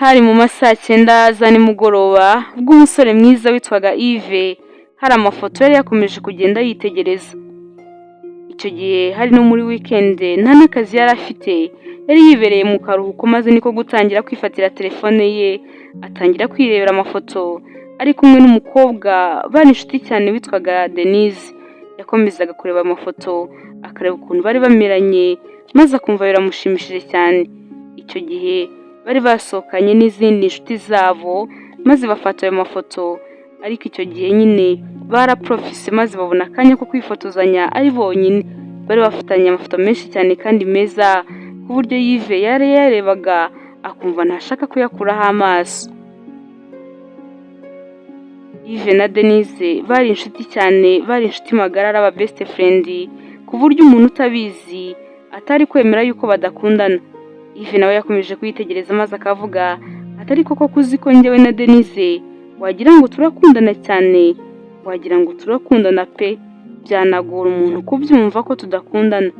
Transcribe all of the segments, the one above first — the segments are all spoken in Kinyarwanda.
Hari mu ma saa cyenda za nimugoroba, ubwo umusore mwiza witwaga Yves hari amafoto yari yakomeje kugenda yitegereza. Icyo gihe hari no muri weekend, nta n'akazi yari afite, yari yibereye mu karuhuko, maze niko gutangira kwifatira telefone ye, atangira kwirebera amafoto ari kumwe n'umukobwa bari inshuti cyane witwaga Denise. Yakomezaga kureba amafoto, akareba ukuntu bari bameranye, maze akumva biramushimishije cyane. Icyo gihe bari basohokanye n'izindi nshuti zabo, maze bafata ayo mafoto, ariko icyo gihe nyine baraprofise maze babona akanya ko kwifotozanya ari bonyine. Bari bafitanye amafoto menshi cyane kandi meza, ku buryo Yves yari yarebaga akumva ntashaka kuyakuraho amaso. Yves na Denise bari inshuti cyane, bari inshuti magara, ari aba best friend, ku buryo umuntu utabizi atari kwemera yuko badakundana. Yves nawe yakomeje kuyitegereza maze akavuga atari koko kuzi ko njyewe na Denise wagira ngo turakundana cyane, wagira ngo turakundana pe, byanagora umuntu kubyumva ko tudakundana.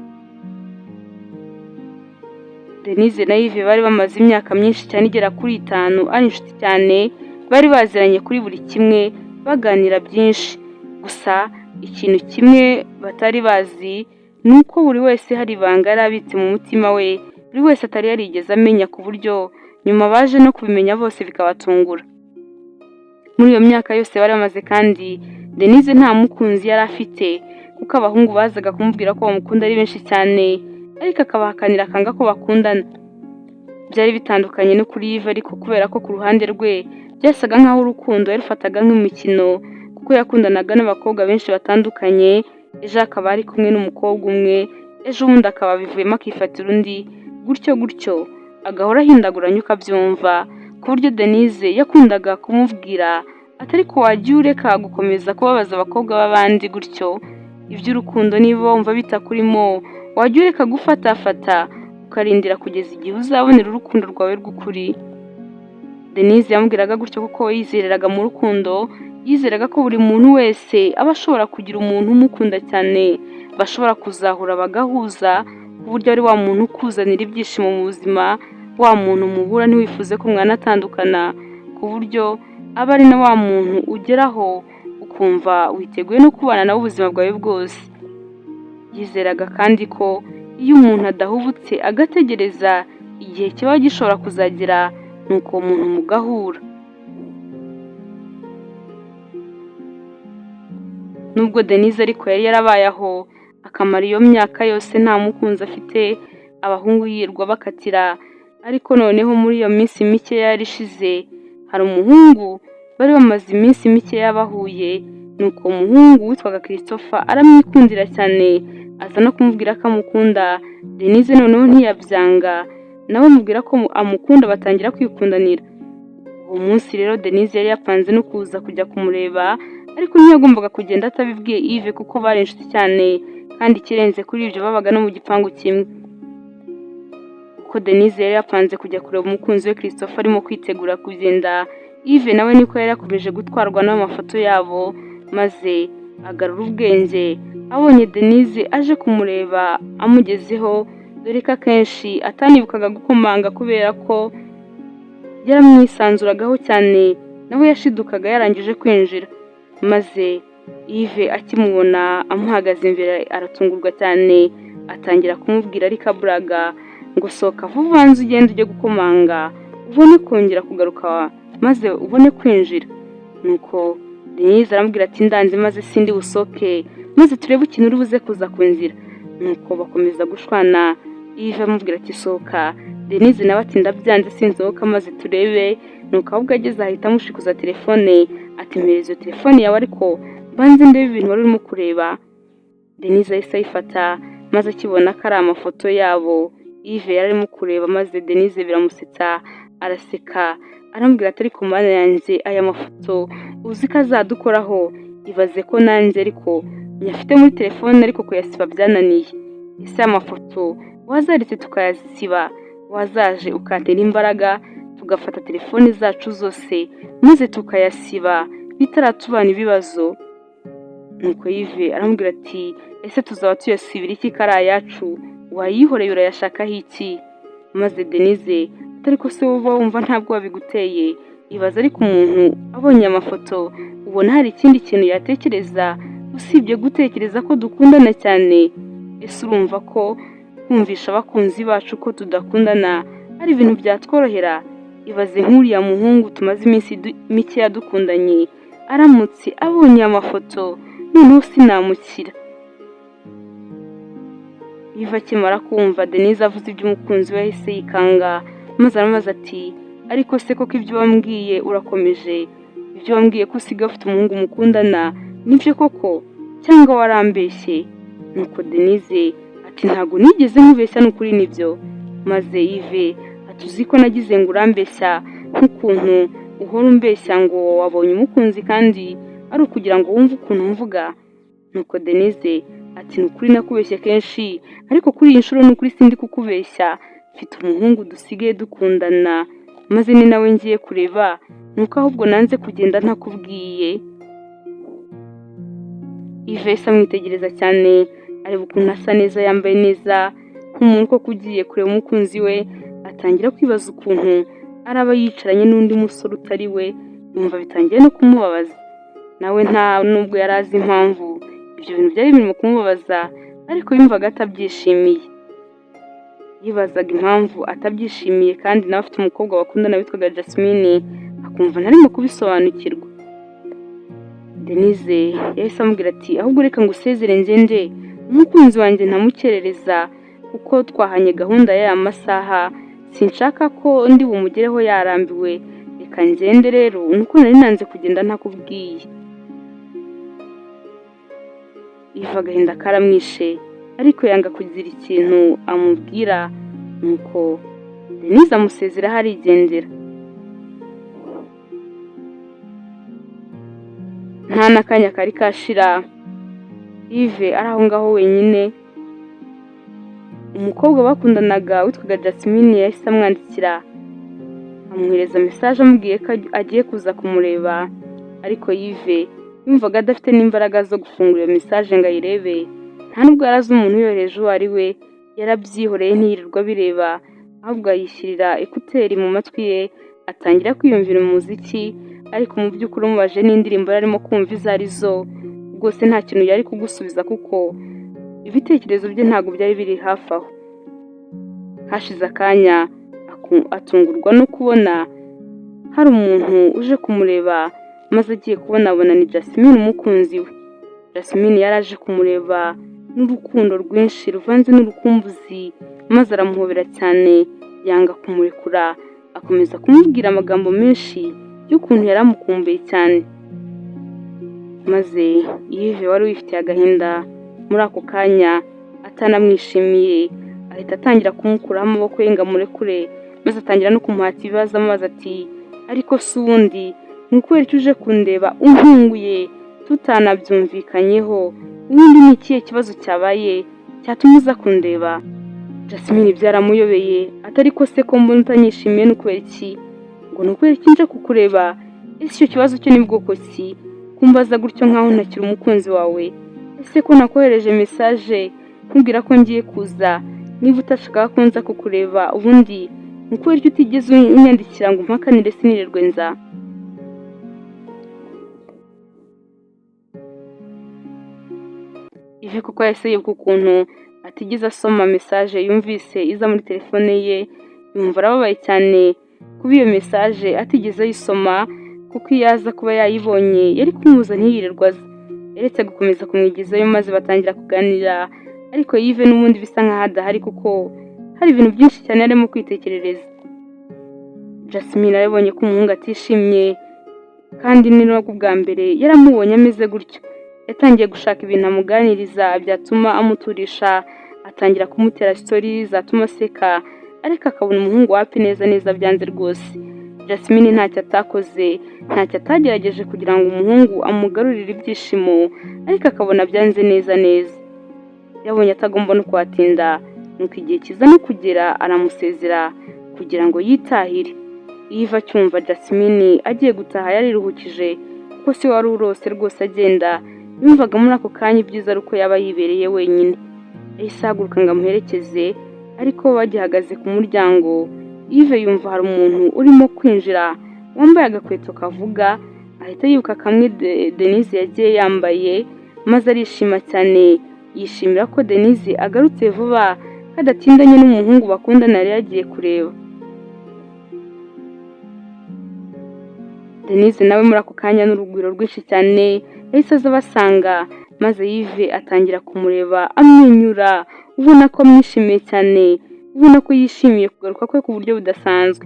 Denise na Yves bari bamaze imyaka myinshi cyane igera kuri 5 ari inshuti cyane, bari baziranye kuri buri kimwe, baganira byinshi. Gusa ikintu kimwe batari bazi ni uko buri wese hari ibanga yari abitse mu mutima we, buri wese atari yarigeze amenya, ku buryo nyuma baje no kubimenya bose bikabatungura. Muri iyo myaka yose bari bamaze kandi, Denise nta mukunzi yari afite, kuko abahungu bazaga kumubwira ko bamukunda ari benshi cyane, ariko akabahakanira akanga ko bakundana. Byari bitandukanye no kuri Yves ariko, kubera ko ku ruhande rwe byasaga nk'aho urukundo yarufataga nk'imikino, kuko yakundanaga n'abakobwa benshi batandukanye, ejo akaba ari kumwe n'umukobwa umwe, ejo bundi akaba abivuyemo akifatira undi, gutyo gutyo, agahora ahindaguranya ukabyumva, ku buryo Denise yakundaga kumubwira ati: "Ariko wagiye ureka gukomeza kubabaza abakobwa b'abandi gutyo? Iby'urukundo niba wumva bitakurimo, wajya ureka gufatafata, ukarindira kugeza igihe uzabonera urukundo rwawe rw'ukuri." Denise yamubwiraga gutyo kuko we yizereraga mu rukundo, yizeraga ko buri muntu wese aba ashobora kugira umuntu umukunda cyane, bashobora kuzahura bagahuza, ku buryo ari wa muntu ukuzanira ibyishimo mu buzima, wa muntu muhura ntiwifuze ko mwanatandukana, ku buryo aba ari na wa muntu ugeraho ukumva witeguye no kubana nawe ubuzima bwawe bwose. Yizeraga kandi ko iyo umuntu adahubutse agategereza, igihe kiba gishobora kuzagera nuko uwo muntu mugahura. Nubwo Denise ariko yari yarabaye aho akamara iyo myaka yose nta mukunzi afite, abahungu yirirwa bakatira, ariko noneho muri iyo minsi mike yari ishize hari umuhungu bari bamaze iminsi mikeya bahuye, nuko uwo muhungu witwaga Christopher aramwikundira cyane, aza no kumubwira ko amukunda. Denise noneho ntiyabyanga, nawe amubwira ko amukunda, batangira kwikundanira. Uwo munsi rero Denise yari yapanze no kuza kujya kumureba, ariko ntiyagombaga kugenda atabibwiye Yves, kuko bari inshuti cyane, kandi ikirenze kuri ibyo babaga no mu gipangu kimwe. Uko Denise yari yapanze kujya kureba umukunzi we Christopher arimo kwitegura kugenda, Yves nawe niko yari yakomeje gutwarwa n'amafoto yabo, maze agarura ubwenge abonye Denise aje kumureba amugezeho, dore ko akenshi atanibukaga gukomanga kubera ko yaramwisanzuragaho cyane, nawe yashidukaga yarangije kwinjira. Maze Yves akimubona amuhagaze imbere aratungurwa cyane, atangira kumubwira ariko aburaga ngo: "Sohoka vuba, ubanze ugende ujye gukomanga, ubone kongera kugaruka maze ubone kwinjira." Nuko Denise aramubwira ati: "Ndanze maze sindi busohoke, maze turebe ikintu uri buze kuza kunzira." Nuko bakomeza gushwana, Yves amubwira ati: "Sohoka." Denise nawe ati: "Ndabyanze, sinsohoka, maze turebe." Nuko ahubwo ageze ahita amushikuza telefone ati: "Mpereza iyo telefone yawe ariko mbanze ndebe ibintu wari urimo kureba." Denise yahise ayifata, maze akibona ko ari amafoto yabo Yves yari arimo kureba, maze Denise biramusetsa, araseka, aramubwira ati: "Ariko Mana yanjye, aya mafoto uzi ko azadukoraho? Ibaze ko nanjye ariko nyafite muri telefone, ariko kuyasiba byananiye. Ese aya mafoto wazaretse tukayasiba? Wazaje ukantera imbaraga tugafata telefone zacu zose maze tukayasiba bitaratubana ibibazo?" Nuko Yves aramubwira ati: "Ese tuzaba tuyasibira iki ko ari ayacu? Wayihoreye, urayashakaho iki?" Maze Denise Ariko se wowe uba wumva ntabwo wabiguteye? Ibaze ariko umuntu abonye amafoto, ubona hari ikindi kintu yatekereza usibye gutekereza ko dukundana cyane? Ese urumva ko kumvisha abakunzi bacu ko tudakundana ari ibintu byatworohera? Ibaze nk'uriya muhungu tumaze iminsi mikeya dukundanye, aramutse abonye aya mafoto, noneho sinamukira. Yves akimara kumva Denise avuze iby'umukunzi we, yahise yikanga, maze aramubaza ati: "Ariko se koko ibyo wambwiye urakomeje? Ibyo wambwiye ko usigaye ufite umuhungu mukundana, nibyo koko cyangwa warambeshye?" Nuko Denise ati: "Ntabwo nigeze nkubeshya, ni ukuri nibyo." Maze Yves ati: "Uzi ko nagize ngo urambeshya, nk'ukuntu uhora umbeshya ngo wabonye umukunzi kandi ari ukugira ngo wumve ukuntu mvuga." Nuko Denise ati: "Ni ukuri nakubeshye kenshi, ariko kuri iyi nshuro ni ukuri sindi kukubeshya. Mfite umuhungu dusigaye dukundana, maze ni nawe ngiye kureba, nuko ahubwo nanze kugenda ntakubwiye." Yves amwitegereza cyane, areba ukuntu asa neza, yambaye neza nk'umuntu koko ugiye kureba umukunzi we, atangira kwibaza ukuntu araba yicaranye n'undi musore utari we, yumva bitangiye no kumubabaza. Nawe nta nubwo yari azi impamvu ibyo bintu byari birimo kumubabaza, ariko yumvaga atabyishimiye. Yibazaga impamvu atabyishimiye kandi nawe afite umukobwa bakundana witwaga Jasmine, akumva ntarimo kubisobanukirwa. Denise yahise amubwira ati: "Ahubwo reka ngusezere ngende, umukunzi wanjye ntamukerereza, kuko twahanye gahunda y'aya masaha, sinshaka ko ndi bumugereho yarambiwe. Reka ngende rero, nuko nari nanze kugenda ntakubwiye." Yves agahinda karamwishe, ariko yanga kugira ikintu amubwira, nuko Denise amusezeraho arigendera. Nta n'akanya kari kashira Yves ari aho ngaho wenyine, umukobwa bakundanaga witwaga Jasmine yahise amwandikira, amwohereza message amubwiye ko agiye kuza kumureba, ariko Yves yumvaga adafite n'imbaraga zo gufungura iyo message ngo ayirebe, nta nubwo yari azi umuntu uyohereje uwo ari we, yarabyihoreye ntiyirirwa abireba, ahubwo ayishyirira écouteurs mu matwi ye, atangira kwiyumvira umuziki, ariko mu by'ukuri umubajije n'indirimbo yari arimo kumva izo ari zo, rwose nta kintu yari kugusubiza kuko ibitekerezo bye ntabwo byari biri hafi aho. Hashize akanya atungurwa no kubona hari umuntu uje kumureba, maze agiye kubona abona ni Jasmine umukunzi we. Jasmine yari aje kumureba n'urukundo rwinshi ruvanze n'urukumbuzi, maze aramuhobera cyane yanga kumurekura, akomeza kumubwira amagambo menshi y'ukuntu yari amukumbuye cyane. Maze Yves wari wifitiye agahinda muri ako kanya atanamwishimiye, ahita atangira kumukuraho amaboko ye ngo amurekure, maze atangira no kumuhata ibibazo amubaza ati: "Ariko se ubundi ni ukubera iki uje kundeba untunguye tutanabyumvikanyeho? Ubundi ni ikihe kibazo cyabaye cyatuma uza kundeba?" Jasmine byaramuyobeye, ati: "Ariko se ko mbona utanyishimiye, ni ukubera iki? Ngo ni ukubera iki nje kukureba? Ese icyo kibazo cyo ni bwoko ki kumbaza gutyo nkaho ntakiri umukunzi wawe? Ese ko nakohereje message nkubwira ko ngiye kuza, niba utashakaga ko nza kukureba, ubundi ni ukubera iki utigeze unyandikira ngo umpakanire sinirirwe nza?" Yves kuko yahise yibuka ukuntu atigeze asoma message yumvise iza muri telefone ye, yumva arababaye cyane kuba iyo message atigeze ayisoma, kuko iyo aza kuba yayibonye yari kumubuza ntiyirirwe aza. Yaretse gukomeza kumwigizayo, maze batangira kuganira, ariko Yves n'ubundi bisa nkaho adahari kuko hari ibintu byinshi cyane yarimo kwitekerereza. Jasmine yarabonye ko umuhungu atishimye, kandi ni nabwo bwa mbere yaramubonye ameze gutyo. Yatangiye gushaka ibintu amuganiriza byatuma amuturisha, atangira kumutera story zatuma aseka, ariko akabona umuhungu wapi, neza neza byanze rwose. Jasmine ntacyo atakoze, ntacyo atagerageje kugira ngo umuhungu amugarurire ibyishimo, ariko akabona byanze neza neza. Yabonye atagomba no kuhatinda, nuko igihe kiza no kugera aramusezera kugira ngo yitahire. Yves acyumva Jasmine agiye gutaha yariruhukije, kuko se wari urose rwose agenda, yumvaga muri ako kanya ibyiza ari uko yaba yibereye wenyine. Yahise ahaguruka ngo amuherekeze, ariko bagihagaze ku muryango Yves yumva hari umuntu urimo kwinjira wambaye agakweto kavuga, ahita yibuka kamwe Denise yagiye yambaye, maze arishima cyane, yishimira ko Denise agarutse vuba kadatindanye n'umuhungu bakundana yari yagiye kureba. Denise nawe muri ako kanya n'urugwiro rwinshi cyane yahise aza abasanga, maze Yves atangira kumureba amwenyura, ubona ko amwishimiye cyane, ubona ko yishimiye kugaruka kwe ku buryo budasanzwe.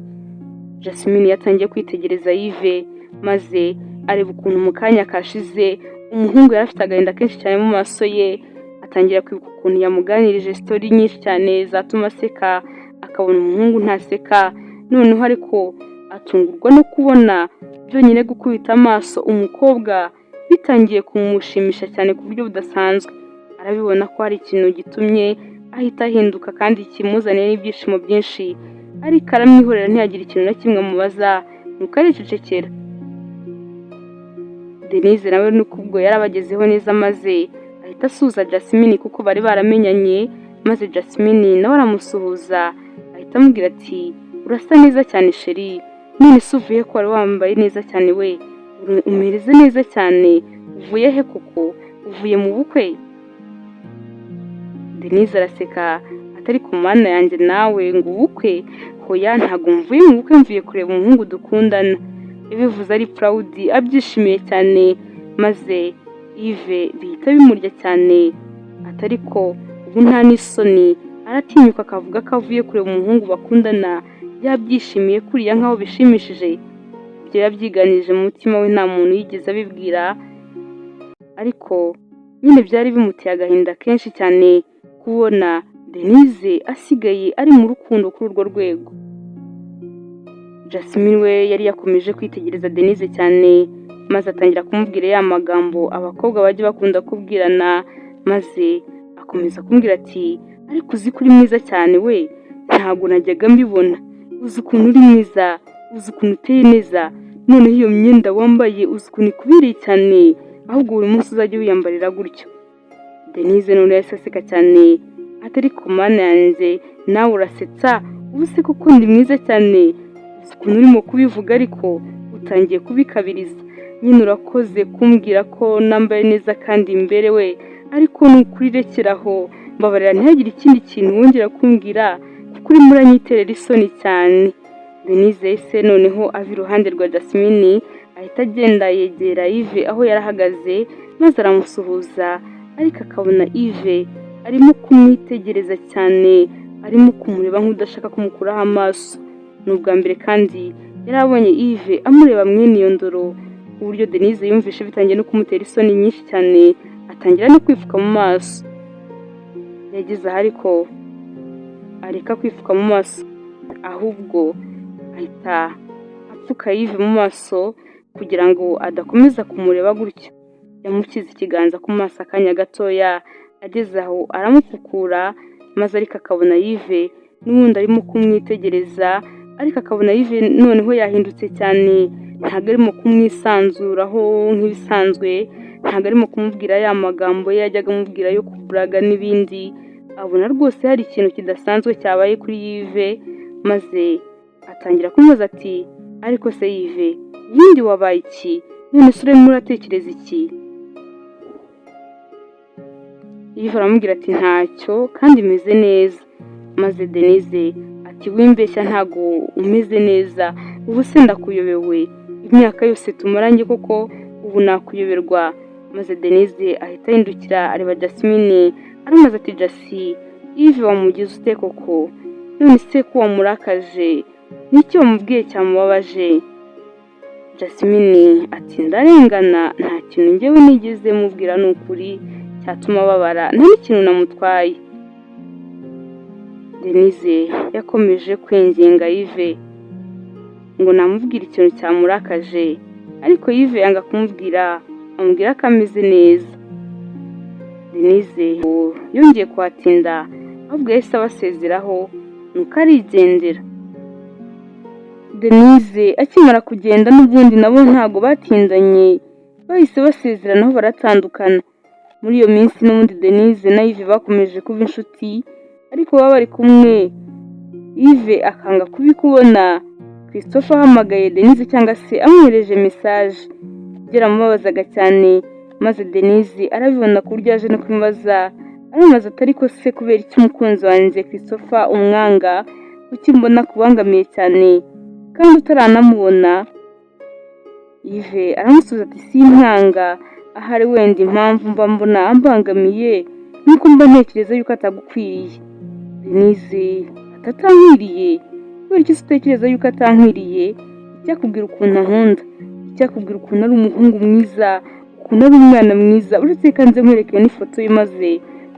Jasmine yatangiye kwitegereza Yves, maze areba ukuntu mu kanya kashize umuhungu yari afite agahinda kenshi cyane mu maso ye, atangira kwibuka ukuntu yamuganirije story nyinshi cyane zatuma aseka, akabona umuhungu ntaseka, noneho ariko atungurwa no kubona byonyine gukubita amaso umukobwa bitangiye kumushimisha cyane ku buryo budasanzwe. Arabibona ko hari ikintu gitumye ahita ahinduka kandi kimuzaniye n'ibyishimo byinshi, ariko aramwihorera ntiyagira ikintu na kimwe amubaza, nuko aricecekera. Denise nawe nuko ubwo yarabagezeho neza, maze ahita asuhuza Jasmine kuko bari baramenyanye, maze Jasmine nawe aramusuhuza, ahita amubwira ati: "Urasa neza cyane chérie, none se uvuye ko wari wambaye neza cyane we, umeze neza cyane, uvuye he koko, uvuye mu bukwe?" Denise araseka atari ku Mana yanjye, nawe ngo ubukwe? Hoya, ntabwo mvuye mu bukwe, mvuye kureba umuhungu dukundana. Yabivuze ari proud, abyishimiye cyane, maze Yves bihita bimurya cyane, atari ko ubu nta n'isoni, aratinyuka akavuga ko avuye kureba umuhungu bakundana yabyishimiye kuriya nkaho bishimishije. Ibyo yabyiganirije mu mutima we, nta muntu yigeze abibwira, ariko nyine byari bimuteye agahinda kenshi cyane kubona Denise asigaye ari mu rukundo kuri urwo rwego. Jasmine we yari yakomeje kwitegereza Denise cyane, maze atangira kumubwira ya magambo abakobwa bajya bakunda kubwirana, maze akomeza kumubwira ati: "Ariko uzi ko uri mwiza cyane we, ntabwo najyaga mbibona, uzi ukuntu uri mwiza, uzi ukuntu uteye neza, noneho iyo myenda wambaye uzi ukuntu ikubereye cyane, ahubwo buri munsi uzajya wiyambarira gutyo." Denise noneho yahise aseka cyane ati: "Ariko Mana yanjye, nawe urasetsa, ubu se koko ndi mwiza cyane? Uzi ukuntu urimo kubivuga, ariko utangiye kubikabiriza nyine, urakoze kumbwira ko nambaye neza kandi mberewe, ariko ni ukuri rekeraho, mbabarira ntihagire ikindi kintu wongera kumbwira kuko urimo uranyiterera isoni cyane." Denise yahise noneho ava iruhande rwa Jasmine, ahita agenda yegera Yves aho yari ahagaze, maze aramusuhuza, ariko akabona Yves arimo kumwitegereza cyane, arimo kumureba nk'udashaka kumukuraho amaso. Ni ubwa mbere kandi yari abonye Yves amureba mwene iyo ndoro, ku buryo Denise yumvishe bitangiye no kumutera isoni nyinshi cyane, atangira no kwipfuka mu maso. Yageze aho ariko areka kwipfuka mu maso, ahubwo ahita apfuka Yves mu maso kugira ngo adakomeza kumureba gutyo. Yamushyize ikiganza ku maso akanya gatoya, ageze aho aramupfukura, maze ariko akabona Yves n'ubundi arimo kumwitegereza, ariko akabona Yves noneho yahindutse cyane, ntabwo arimo kumwisanzuraho nk'ibisanzwe, ntabwo arimo kumubwira ya magambo ye yajyaga amubwira yo kuburaga n'ibindi, abona rwose hari ikintu kidasanzwe cyabaye kuri Yves, maze atangira kumubaza ati: "Ariko se Yves, ubundi wabaye iki? None se urimo uratekereza iki?" Yves aramubwira ati: "Ntacyo kandi meze neza." Maze Denise ati: "Wimbeshya, ntago umeze neza, ubu se ndakuyobewe? Imyaka yose tumaranye koko ubu nakuyoberwa?" Maze Denise ahita ahindukira areba Jasmine, aramubaza ati: "Jasi, Yves wamugize ute koko? None se ko wamurakaje, n'iki wamubwiye cyamubabaje?" Jasmine ati: "Ndarengana, nta kintu njyewe nigeze mubwira ni ukuri cyatuma ababara, nta n'ikintu namutwaye." Denise yakomeje kwinginga Yves ngo namubwire ikintu cyamurakaje, ariko Yves yanga kumubwira, amubwira ko ameze neza. Denise yongeye kuhatinda, ahubwo yahise abasezeraho nuko arigendera. Denise akimara kugenda n'ubundi nabo ntabwo batindanye, bahise basezeranaho baratandukana. Muri iyo minsi n'ubundi Denise na Yves bakomeje kuba inshuti, ariko baba bari kumwe Yves akanga kubikubona Christopher ahamagaye Denise cyangwa se amwohereje message. Byaramubabazaga cyane, maze Denise arabibona ku buryo yaje no kumubaza, aramubaza ati: "Ariko se kubera iki umukunzi wanjye Christopher umwanga? Kuki mbona akubangamiye cyane kandi utaranamubona?" Yves aramusubiza ati: "Simwanga, ahari wenda impamvu mba mbona ambangamiye nuko mba ntekereza yuko atagukwiriye." Denise ati: "Atankwiriye? Kubera iki se utekereza yuko atankwiriye? Icyakubwira ukuntu ankunda, icyakubwira ukuntu ari umuhungu mwiza, ukuntu ari umwana mwiza. Uretse ko nze nkwereke n'ifoto ye maze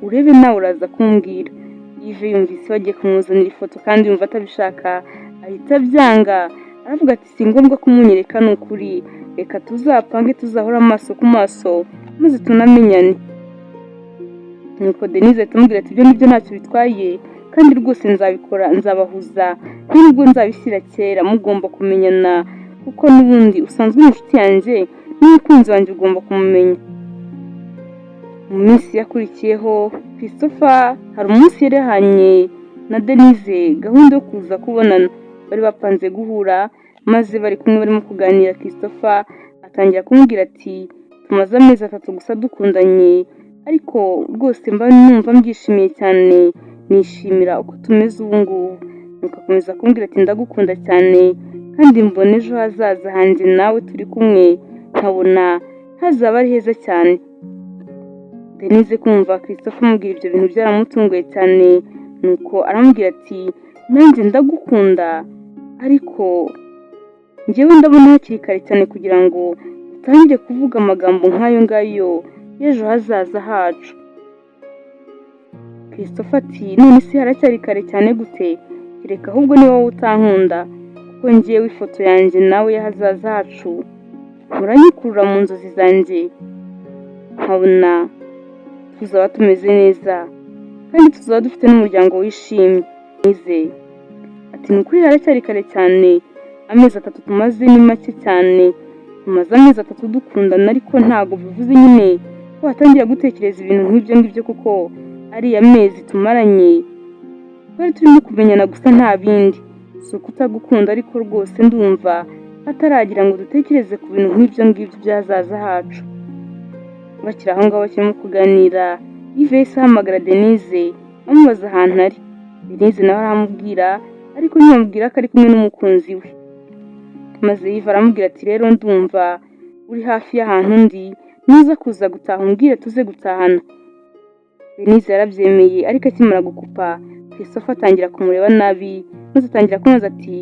urebe, nawe uraza kumbwira." Yves yumvise bagiye kumuzanira ifoto kandi yumva atabishaka, ahita abyanga, aravuga ati: "Si ngombwa kumunyereka, ni ukuri reka tuzapange tuzahora amaso ku maso maze tunamenyane." Nuko Denise ahita amubwira ati: "Ibyo ngibyo ntacyo bitwaye kandi rwose nzabikora, nzabahuza, nubwo nzabishyira kera mugomba kumenyana, kuko n'ubundi usanzwe uri inshuti yanjye n'umukunzi wanjye ugomba kumumenya." Mu minsi yakurikiyeho, Christopher hari umunsi yari yahanye na Denise gahunda yo kuza kubonana. Bari bapanze guhura, maze bari kumwe barimo kuganira, Christopher atangira kumubwira ati: "Tumaze amezi 3 gusa dukundanye, ariko rwose mba numva mbyishimiye cyane, nishimira uko tumeze ubu ngubu." Nuko akomeza kumbwira ati: "Ndagukunda cyane kandi mbona ejo hazaza hanjye nawe turi kumwe, nkabona hazaba ari heza cyane." Denise kumva Christopher amubwira ibyo bintu byaramutunguye cyane, nuko aramubwira ati: "Nanjye ndagukunda, ariko njyewe ndabona hakiri kare cyane kugira ngo utangire kuvuga amagambo nk'ayo ngayo y'ejo hazaza hacu." Christopher ati: "None se haracyari kare cyane gute? Kereka ahubwo niba wowe utankunda, kuko njyewe ifoto yanjye nawe y'ahazaza hacu murayikurura mu nzozi zanjye, nkabona tuzaba tumeze neza kandi tuzaba dufite n'umuryango wishimye." Nize ati: "Ni ukuri haracyari kare cyane, amezi 3 tumaze ni make cyane. Tumaze amezi 3 dukundana, ariko ntabwo bivuze nyine ko watangira gutekereza ibintu nk'ibyo ngibyo, kuko ariya mezi tumaranye twari turimo kumenyana gusa, nta bindi. Si ukutagukunda, ariko rwose ndumva hataragira ngo dutekereze ku bintu nk'ibyo ngibyo by'ahazaza hacu." Bakiri aho ngaho bakirimo kuganira, Yves yahise ahamagara Denise amubaza ahantu ari. Denise nawe aramubwira, ariko ntiyamubwira ko ari kumwe n'umukunzi we. Maze Yves aramubwira ati: "Rero ndumva uri hafi y'ahantu ndi, nuza kuza gutaha umbwire tuze gutahana." Denise yarabyemeye, ariko akimara gukupa, Christopher atangira kumureba nabi, maze atangira kumubaza ati: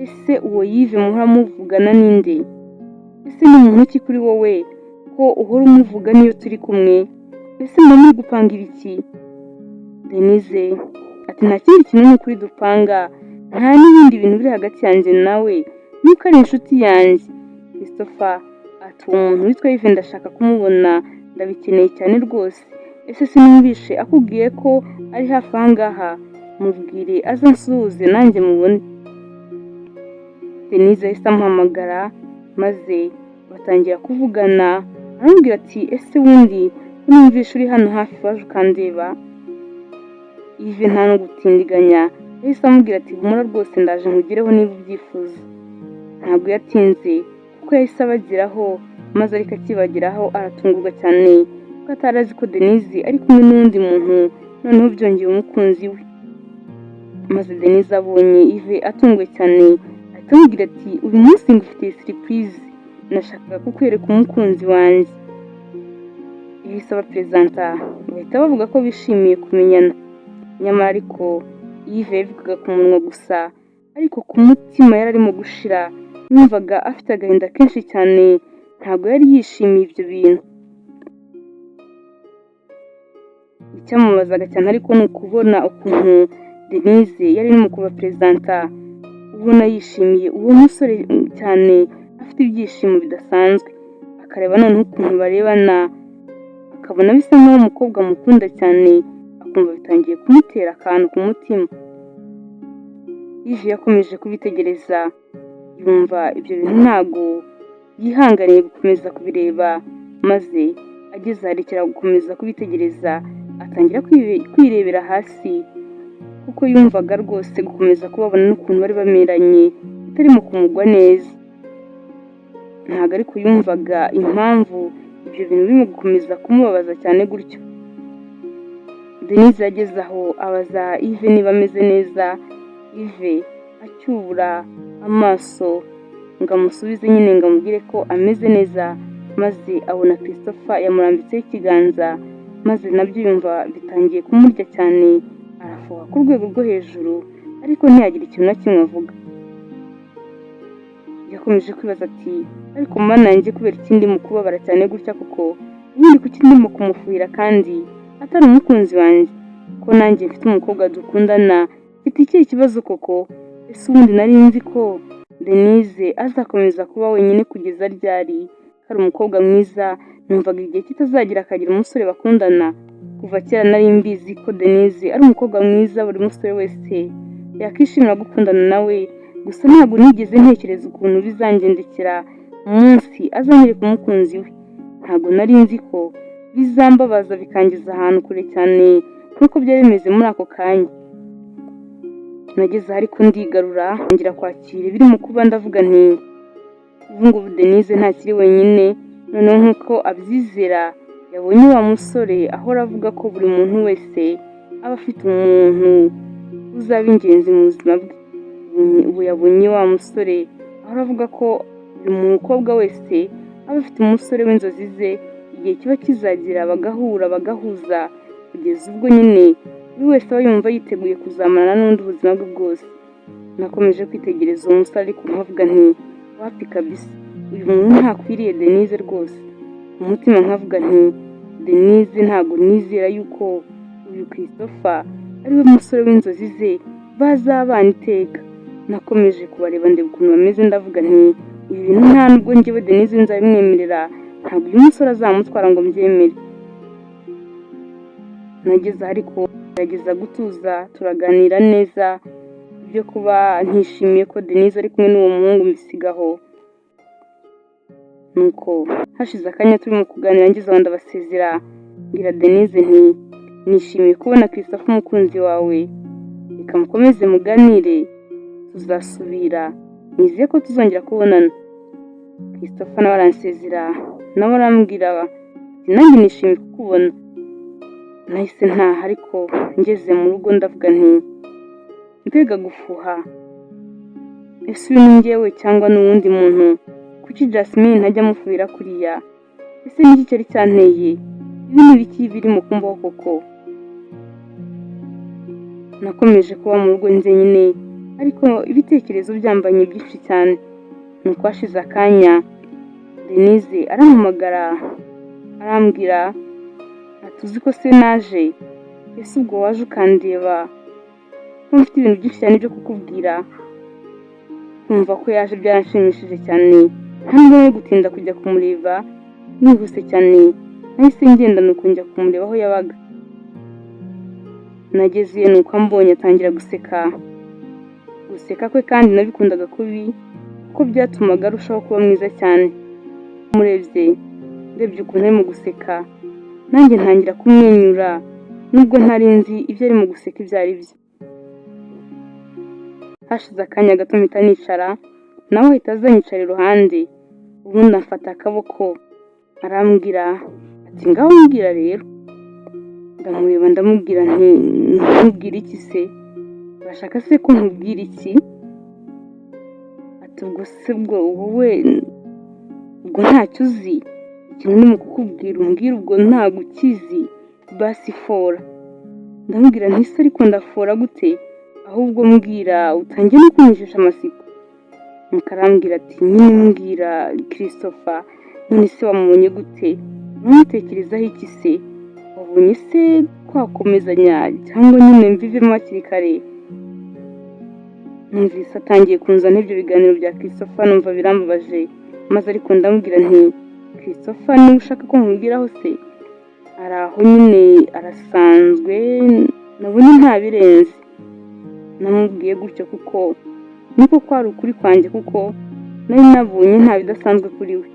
"Ese uwo Yves muhora muvugana ninde? Ese ni muntu ki kuri wowe ko uhora umuvuga niyo turi kumwe? Ese muba muri gupanga ibiki?" Denise ati: "Nta kindi kintu ni ukuri dupanga, nta n'ibindi bintu biri hagati yanjye nawe, nuko ari inshuti yanjye." Christopher ati: "Uwo muntu witwa Yves ndashaka kumubona, ndabikeneye cyane rwose. Ese sinumvishe akubwiye ko ari hafi aha ngaha? Mubwire aze ansuhuze nanjye mubone." Denise yahise amuhamagara maze batangira kuvugana, aramubwira ati: "Ese wundi ko numvishe uri hano hafi, waje ukandeba?" Yves nta no gutindiganya yahise amubwira ati: "Humura rwose, ndaje nkugereho niba ubyifuza." Ntabwo yatinze kuko yahise abageraho, maze ariko akibageraho aratungurwa cyane kuko atari azi ko Denise ari kumwe n'undi muntu, noneho byongeye umukunzi we. Maze Denise abonye Yves atunguwe cyane, ahita amubwira ati: "Uyu munsi ngufitiye surprise, nashakaga kukwereka umukunzi wanjye." Yahise abaperezanta, bahita bavuga ko bishimiye kumenyana. Nyamara ariko Yves yabivugaga ku munwa gusa, ariko ku mutima yari arimo gushira, yumvaga afite agahinda kenshi cyane, ntabwo yari yishimiye ibyo bintu. Icyamubazaga cyane ariko ni ukubona ukuntu Denise yari irimo kubaperezanta, ubona yishimiye uwo musore cyane, afite ibyishimo bidasanzwe, akareba noneho ukuntu barebana, akabona bisa nkaho umukobwa amukunda cyane, akumva bitangiye kumutera akantu ku mutima. Yves yakomeje kubitegereza, yumva ibyo bintu ntabwo yihanganiye gukomeza kubireba, maze ageze aharekera gukomeza kubitegereza, atangira kwirebera hasi. Kuko yumvaga rwose gukomeza kubabona n'ukuntu bari bameranye bitarimo kumugwa neza. Ntabwo ariko yumvaga impamvu ibyo bintu birimo gukomeza kumubabaza cyane gutyo. Denise yageze aho abaza Yves niba ameze neza. Yves acyubura amaso ngo amusubize nyine, ngo amubwire ko ameze neza, maze abona Christopher yamurambitseho ikiganza, maze nabyo yumva bitangiye kumurya cyane, arafuha ku rwego rwo hejuru, ariko ntiyagira ikintu na kimwe avuga. Yakomeje kwibaza ati: "Ariko Mana yanjye, kubera iki ndimo kubabara cyane gutya kuko? Ubundi kuki ndimo kumufuhira kandi atari umukunzi wanjye? Ko nanjye mfite umukobwa dukundana, mfite ikihe kibazo koko? Ese ubundi nari nzi ko Denise azakomeza kuba wenyine kugeza ryari? Ko ari umukobwa mwiza, numvaga igihe kitazagira akagira umusore bakundana. Kuva kera nari mbizi ko Denise ari umukobwa mwiza, buri musore wese yakishimira gukundana nawe. Gusa ntabwo nigeze ntekereza ukuntu bizangendekera umunsi azanyereka umukunzi we. Ntabwo nari nzi ko bizambabaza bikangeza ahantu kure cyane nk'uko byari bimeze muri ako kanya." Nageze aho ariko ndigarura, ngira kwakira ibiri mu kuba, ndavuga nti: "Ubu ngubu Denise ntakiri wenyine noneho nk'uko abyizera. Yabonye wa musore ahora avuga ko buri muntu wese aba afite umuntu uzaba ingenzi mu buzima bwe. Ubu yabonye wa musore ahora avuga ko buri mukobwa wese aba afite umusore w'inzozi ze, igihe kiba kizagera bagahura, bagahuza, kugeza ubwo nyine buri wese aba yumva yiteguye kuzamarana n'undi ubuzima bwe bwose. Nakomeje kwitegereza uwo musore, ariko nkavuga nti: 'Wapi kabisa, uyu muntu ntakwiriye Denise rwose.' Mu mutima nkavuga nti: 'Denise ntabwo nizera yuko uyu Christopher ariwe musore w'inzozi ze bazabana iteka.' Nakomeje kubareba, ndeba ukuntu bameze, ndavuga nti: 'Ibi bintu nta nubwo njyewe Denise nzabimwemerera. Ntabwo uyu musore azamutwara ngo mbyemere.' Nageze aho ariko gerageza gutuza, turaganira neza. Ibyo kuba ntishimiye ko Denise ari kumwe n'uwo muhungu mbisigaho." Nuko hashize akanya turimo kuganira, ngeze aho ndabasezera, mbwira Denise nti: "Nishimiye kubona Christopher umukunzi wawe. Reka mukomeze muganire, tuzasubira, nizeye ko tuzongera kubonana." Christopher nawe aransezera, nawe arambwira ati: "Nanjye nishimiye kukubona." Nahise ntaha, ariko ngeze mu rugo ndavuga nti: "Mbega gufuha! Ese uyu ni njyewe cyangwa ni uwundi muntu? Kuki Jasmine ntajya amufuhira kuriya? Ese niki cyari cyanteye? Ibi ni ibiki biri mu kumbaho koko?" Nakomeje kuba mu rugo njyenyine, ariko ibitekerezo byambanye byinshi cyane. Nuko hashize akanya Denise arampamagara, arambwira ati: "Uzi ko se naje? Ese ubwo waje ukandeba, ko mfite ibintu byinshi cyane byo kukubwira?" Kumva ko yaje byaranshimishije cyane, nta nubwo nari gutinda kujya kumureba. Nihuse cyane nahise ngenda, nuko njya kumureba aho yabaga. Nagezeyo, nuko ambonye atangira guseka. Guseka kwe kandi nabikundaga kubi, kuko byatumaga arushaho kuba mwiza cyane. Murebye, ndebye ukuntu arimo guseka, nanjye ntangira kumwenyura, nubwo ntari nzi ibyo arimo guseka ibyo ari byo. Hashize akanya gato mpita nicara, nawe ahita aza anyicara iruhande, ubundi amfata akaboko, arambwira ati: "Ngaho mbwira rero." Ndamureba, ndamubwira nti: "Nkubwira iki se? Urashaka se ko nkubwira iki?" Ati: "Ubwo se bwo wowe ubwo ntacyo uzi? Ikintu ndimo kukubwira umbwira ubwo ntabwo ukizi? Basi fora." Ndamubwira nti: "Se ariko ndafora gute? Ahubwo mbwira, utangiye no kunyicisha amatsiko." Nuko arambwira ati: "Nyine mbwira Christopher, none se wamubonye gute? Uramutekerezaho iki se? Wabonye se twakomezanya cyangwa nyine mbivemo hakiri kare?" Numvise atangiye kunzana ibyo biganiro bya Christopher, numva birambabaje, maze ariko ndamubwira nti: "Christopher niba ushaka ko nkubwiraho se, ari aho nyine, arasanzwe, nabonye ntabirenze." Namubwiye gutyo kuko niko kwari ukuri kwanjye, kuko nari nabonye nta bidasanzwe kuri we.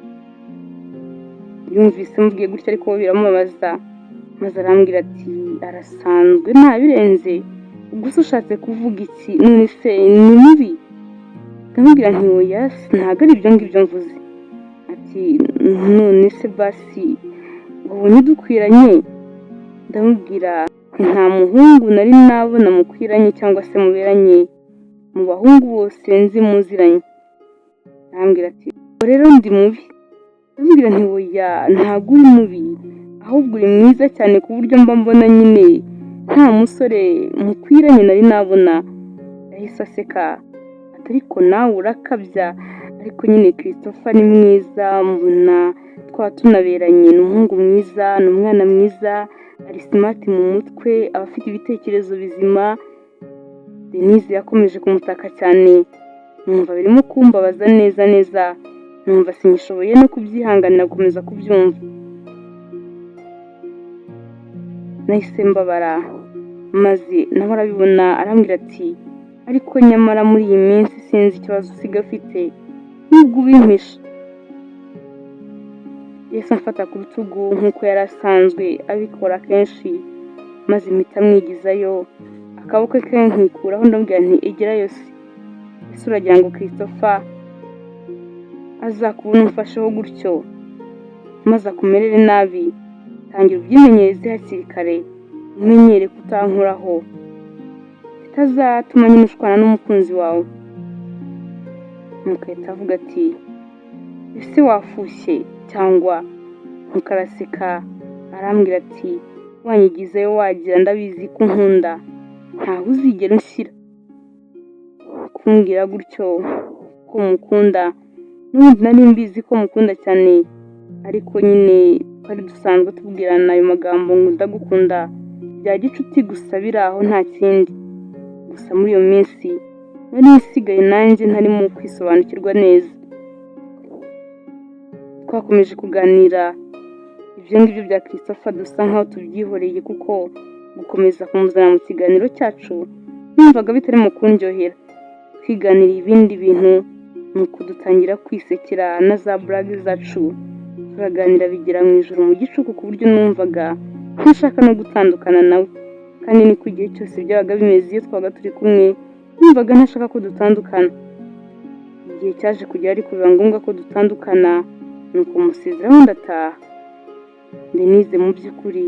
Yumvise mubwiye gutyo ariko biramubabaza, maze arambwira ati: "Arasanzwe ntabirenze?" Ubwo se ushatse kuvuga iki? None se ni mubi?" Ndamubwira nti: "Oya, ntabwo ari ibyo ngibyo mvuze." Ati: "None se basi ubonye dukwiranye?" Ndamubwira nti: "Nta muhungu nari nabona mukwiranye cyangwa se muberanye mu bahungu bose nzi muziranye." Arambwira ati: "Ubwo rero ndi mubi?" Ndamubwira nti: "Oya, ntabwo uri mubi, ahubwo uri mwiza cyane ku buryo mba mbona nyine nta musore mukwiranye nari nabona." Yahise aseka ati: "Ariko nawe urakabya, ariko nyine Christopher ni mwiza, mbona twaba tunaberanye. Ni umuhungu mwiza, ni umwana mwiza, ari smart mu mutwe, aba afite ibitekerezo bizima." Denise yakomeje kumutaka cyane, numva birimo kumbabaza neza neza, numva sinishoboye no kubyihanganira gukomeza kubyumva. Nahise mbabara, maze nawe arabibona, arambwira ati: "Ariko nyamara muri iyi minsi sinzi ikibazo usigaye ufite nubwo ubimpisha." Yahise amfata ku rutugu nk'uko yari asanzwe abikora kenshi, maze mpita mwigizayo akaboko ke nkikuraho. Ndamubwira nti: "Egerayo se, ese uragira ngo Christopher azakubona umfasheho gutyo maze akumerere nabi? Tangira ubyimenyereze hakiri kare, umenyere kutankoraho, bitazatuma nyine ushwana n'umukunzi wawe." Nuko ahita avuga ati: "Ese wafushye cyangwa?" Nuko araseka, arambwira ati: "Wanyigizeyo wagira, ndabizi ko unkunda, ntaho uzigera unshyira." Kumbwira gutyo ko mukunda, n'ubundi nari mbizi ko mukunda cyane, ariko nyine twari dusanzwe tubwirana ayo magambo ngo ndagukunda bya gicuti gusa, biri aho nta kindi. Gusa muri iyo minsi nari nsigaye nanjye ntarimo kwisobanukirwa neza. Twakomeje kuganira ibyo ngibyo bya Christopher, dusa nkaho tubyihoreye, kuko gukomeza kumuzana mu kiganiro cyacu numvaga bitarimo kundyohera. Twiganiriye ibindi bintu, nuko dutangira kwisekera na za blague zacu, turaganira bigera mu ijoro mu gicuku, ku buryo numvaga ntashaka no gutandukana nawe. Kandi niko igihe cyose byabaga bimeze, iyo twabaga turi kumwe numvaga ntashaka ko dutandukana. Igihe cyaje kugera ariko biba ngombwa ko dutandukana, nuko musezeraho ndataha. Denise, mu by'ukuri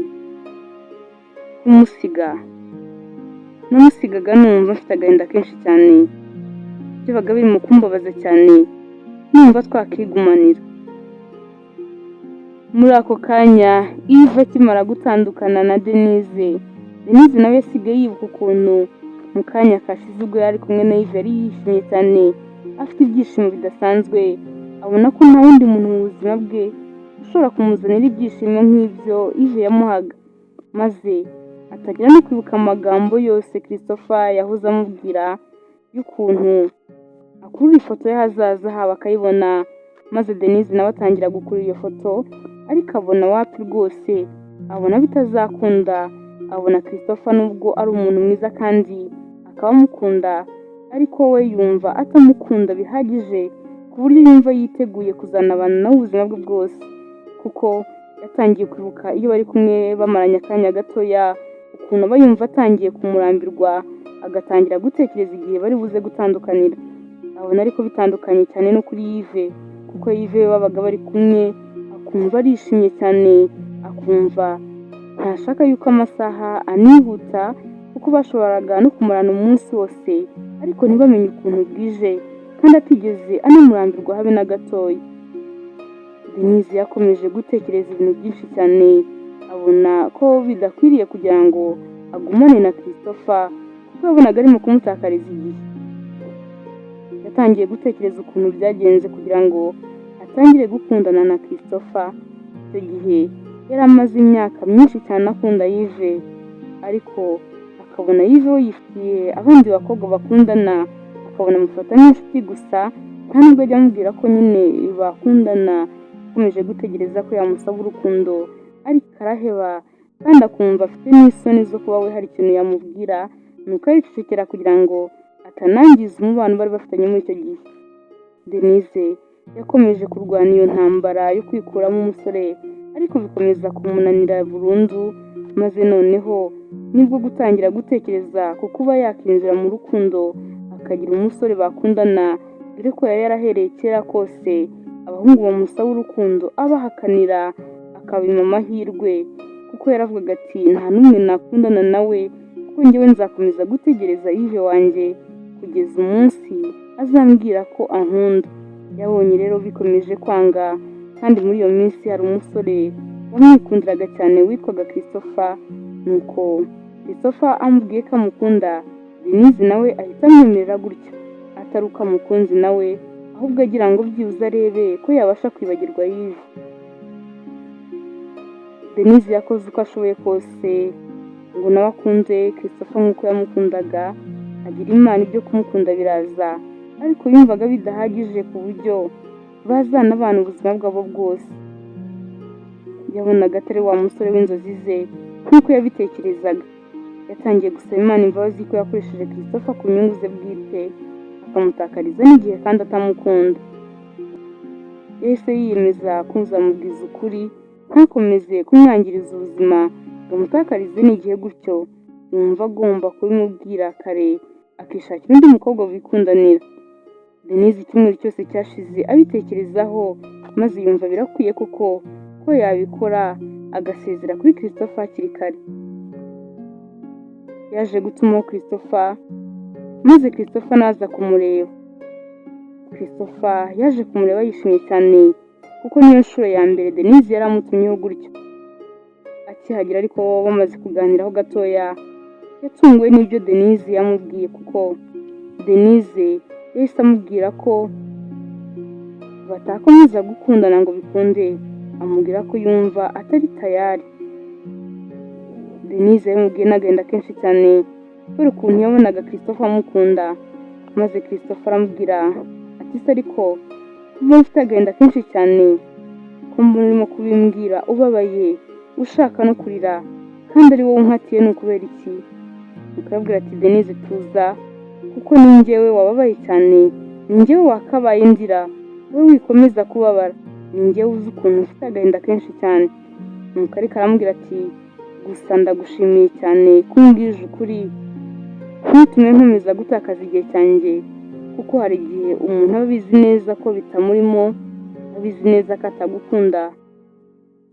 kumusiga namusigaga numva mfite agahinda kenshi cyane, byabaga birimo kumbabaza cyane, numva twakigumanira. Muri ako kanya Yves akimara gutandukana na Denise, Denise nawe yasigaye yibuka ukuntu mu kanya kashize ubwo yari kumwe na Yves yari yishimye cyane, afite ibyishimo bidasanzwe, abona ko nta wundi muntu mu buzima bwe ushobora kumuzanira ibyishimo nk'ibyo Yves yamuhaga, maze atangira no kwibuka amagambo yose Christopher yahoze amubwira y'ukuntu akurura ifoto y'ahazaza habo akayibona, maze Denise nawe atangira gukurura iyo foto, ariko abona wapi rwose, abona bitazakunda. Abona Christopher nubwo ari umuntu mwiza kandi akaba amukunda, ariko we yumva atamukunda bihagije ku buryo yumva yiteguye kuzanabana nawe ubuzima bwe bwose, kuko yatangiye kwibuka iyo bari kumwe bamaranye akanya gatoya ukuntu aba yumva atangiye kumurambirwa, agatangira gutekereza igihe bari buze gutandukanira. Abona ariko bitandukanye cyane no kuri Yves, kuko Yves we babaga bari kumwe akumva arishimye cyane, akumva ntashaka yuko amasaha anihuta, kuko bashoboraga no kumarana umunsi wose ariko ntibamenye ukuntu bwije, kandi atigeze anamurambirwa habe na gatoya. Denise yakomeje gutekereza ibintu byinshi cyane, abona ko bidakwiriye kugira ngo agumane na Christopher, kuko yabonaga arimo kumutakariza igihe. Yatangiye gutekereza ukuntu byagenze kugira ngo atangire gukundana na Christopher. Icyo gihe yari amaze imyaka myinshi cyane akunda Yves, ariko akabona Yves we yifitiye abandi bakobwa bakundana, akabona amufata nk'inshuti gusa, nta nubwo ajya amubwira ko nyine bakundana. Yakomeje gutegereza ko yamusaba urukundo ariko araheba, kandi akumva afite n'isoni zo kuba we hari ikintu yamubwira, nuko aricecekera kugira ngo atanangiza umubano bari bafitanye muri icyo gihe. Denise yakomeje kurwana iyo ntambara yo kwikuramo umusore, ariko bikomeza kumunanira burundu. Maze noneho nibwo gutangira gutekereza ku kuba yakinjira mu rukundo, akagira umusore bakundana, dore ko yari yarahereye kera kose abahungu bamusaba urukundo abahakanira, akabima amahirwe, kuko yaravugaga ati: "Nta n'umwe nakundana nawe, kuko njyewe nzakomeza gutegereza Yves wanjye kugeza umunsi azambwira ko ankunda." Yabonye rero bikomeje kwanga, kandi muri iyo minsi hari umusore wamwikundiraga cyane witwaga Christopher. Nuko Christopher amubwiye ko amukunda, Denise nawe ahita amwemerera gutyo, atari uko amukunze nawe, ahubwo agira ngo byibuze arebe ko yabasha kwibagirwa Yves. Denise yakoze uko ashoboye kose ngo nawe akunde Christopher nk'uko yamukundaga, agira Imana ibyo kumukunda biraza, ariko yumvaga bidahagije ku buryo bazanabana ubuzima bwabo bwose. Yabonaga atari wa musore w'inzozi ze nk'uko yabitekerezaga. Yatangiye gusaba Imana imbabazi ko yakoresheje Christopher ku nyungu ze bwite, akamutakariza n'igihe kandi atamukunda. Yahise yiyemeza kuzamubwiza ukuri, ntakomeze kumwangiriza ubuzima ngo amutakarize n'igihe gutyo. Yumva agomba kubimubwira kare, akishakira undi mukobwa bikundanira. Denise icyumweru cyose cyashize abitekerezaho, maze yumva birakwiye koko ko yabikora, agasezera kuri Christopher hakiri kare. Yaje gutumaho Christopher, maze Christopher naza kumureba. Christopher yaje kumureba yishimye cyane, kuko niyo nshuro ya mbere Denise yari amutumyeho gutyo. Akihagera ariko bamaze kuganiraho gatoya, yatunguwe n'ibyo Denise yamubwiye, kuko Denise yahise amubwira ko batakomeza gukundana ngo bikunde, amubwira ko yumva atari tayari. Denise yamubwiye n'agahinda kenshi cyane kubera ukuntu yabonaga Christopher amukunda. Maze Christopher aramubwira ati: "Se ariko kuba ufite agahinda kenshi cyane, ko mbona urimo kubimbwira ubabaye, ushaka no kurira, kandi ari wowe unkatiye, ni ukubera iki?" Akababwira ati: "Denise, tuza, kuko ni njyewe wababaye cyane, ni njyewe wakabaye ndira, wowe wikomeza kubabara, ni njyewe uzi ukuntu ufite agahinda kenshi cyane." Nuko ariko aramubwira ati: "Gusa ndagushimiye cyane ko umbwije ukuri, ntutume nkomeza gutakaza igihe cyanjye, kuko hari igihe umuntu aba abizi neza ko bitamurimo, abizi neza ko atagukunda,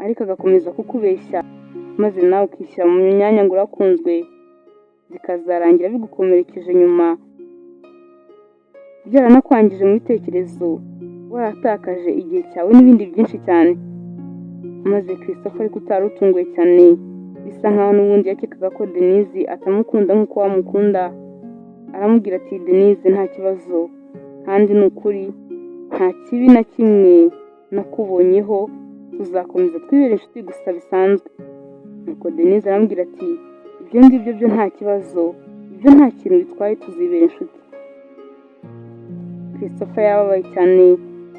ariko agakomeza kukubeshya, maze nawe ukishyira mu myanya ngo urakunzwe, bikazarangira bigukomerekeje nyuma, byaranakwangije mu bitekerezo, waratakaje igihe cyawe n'ibindi byinshi cyane." Maze Christopher ariko utari utunguwe cyane, bisa nkaho n'ubundi yakekaga ko Denise atamukunda nk'uko wamukunda, aramubwira ati: "Denise, nta kibazo, kandi ni ukuri nta kibi na kimwe nakubonyeho, tuzakomeza twibere inshuti gusa bisanzwe." Nuko Denise aramubwira ati: "Ibyo ngibyo byo nta kibazo, ibyo nta kintu bitwaye, tuzibera inshuti." Christopher yababaye cyane,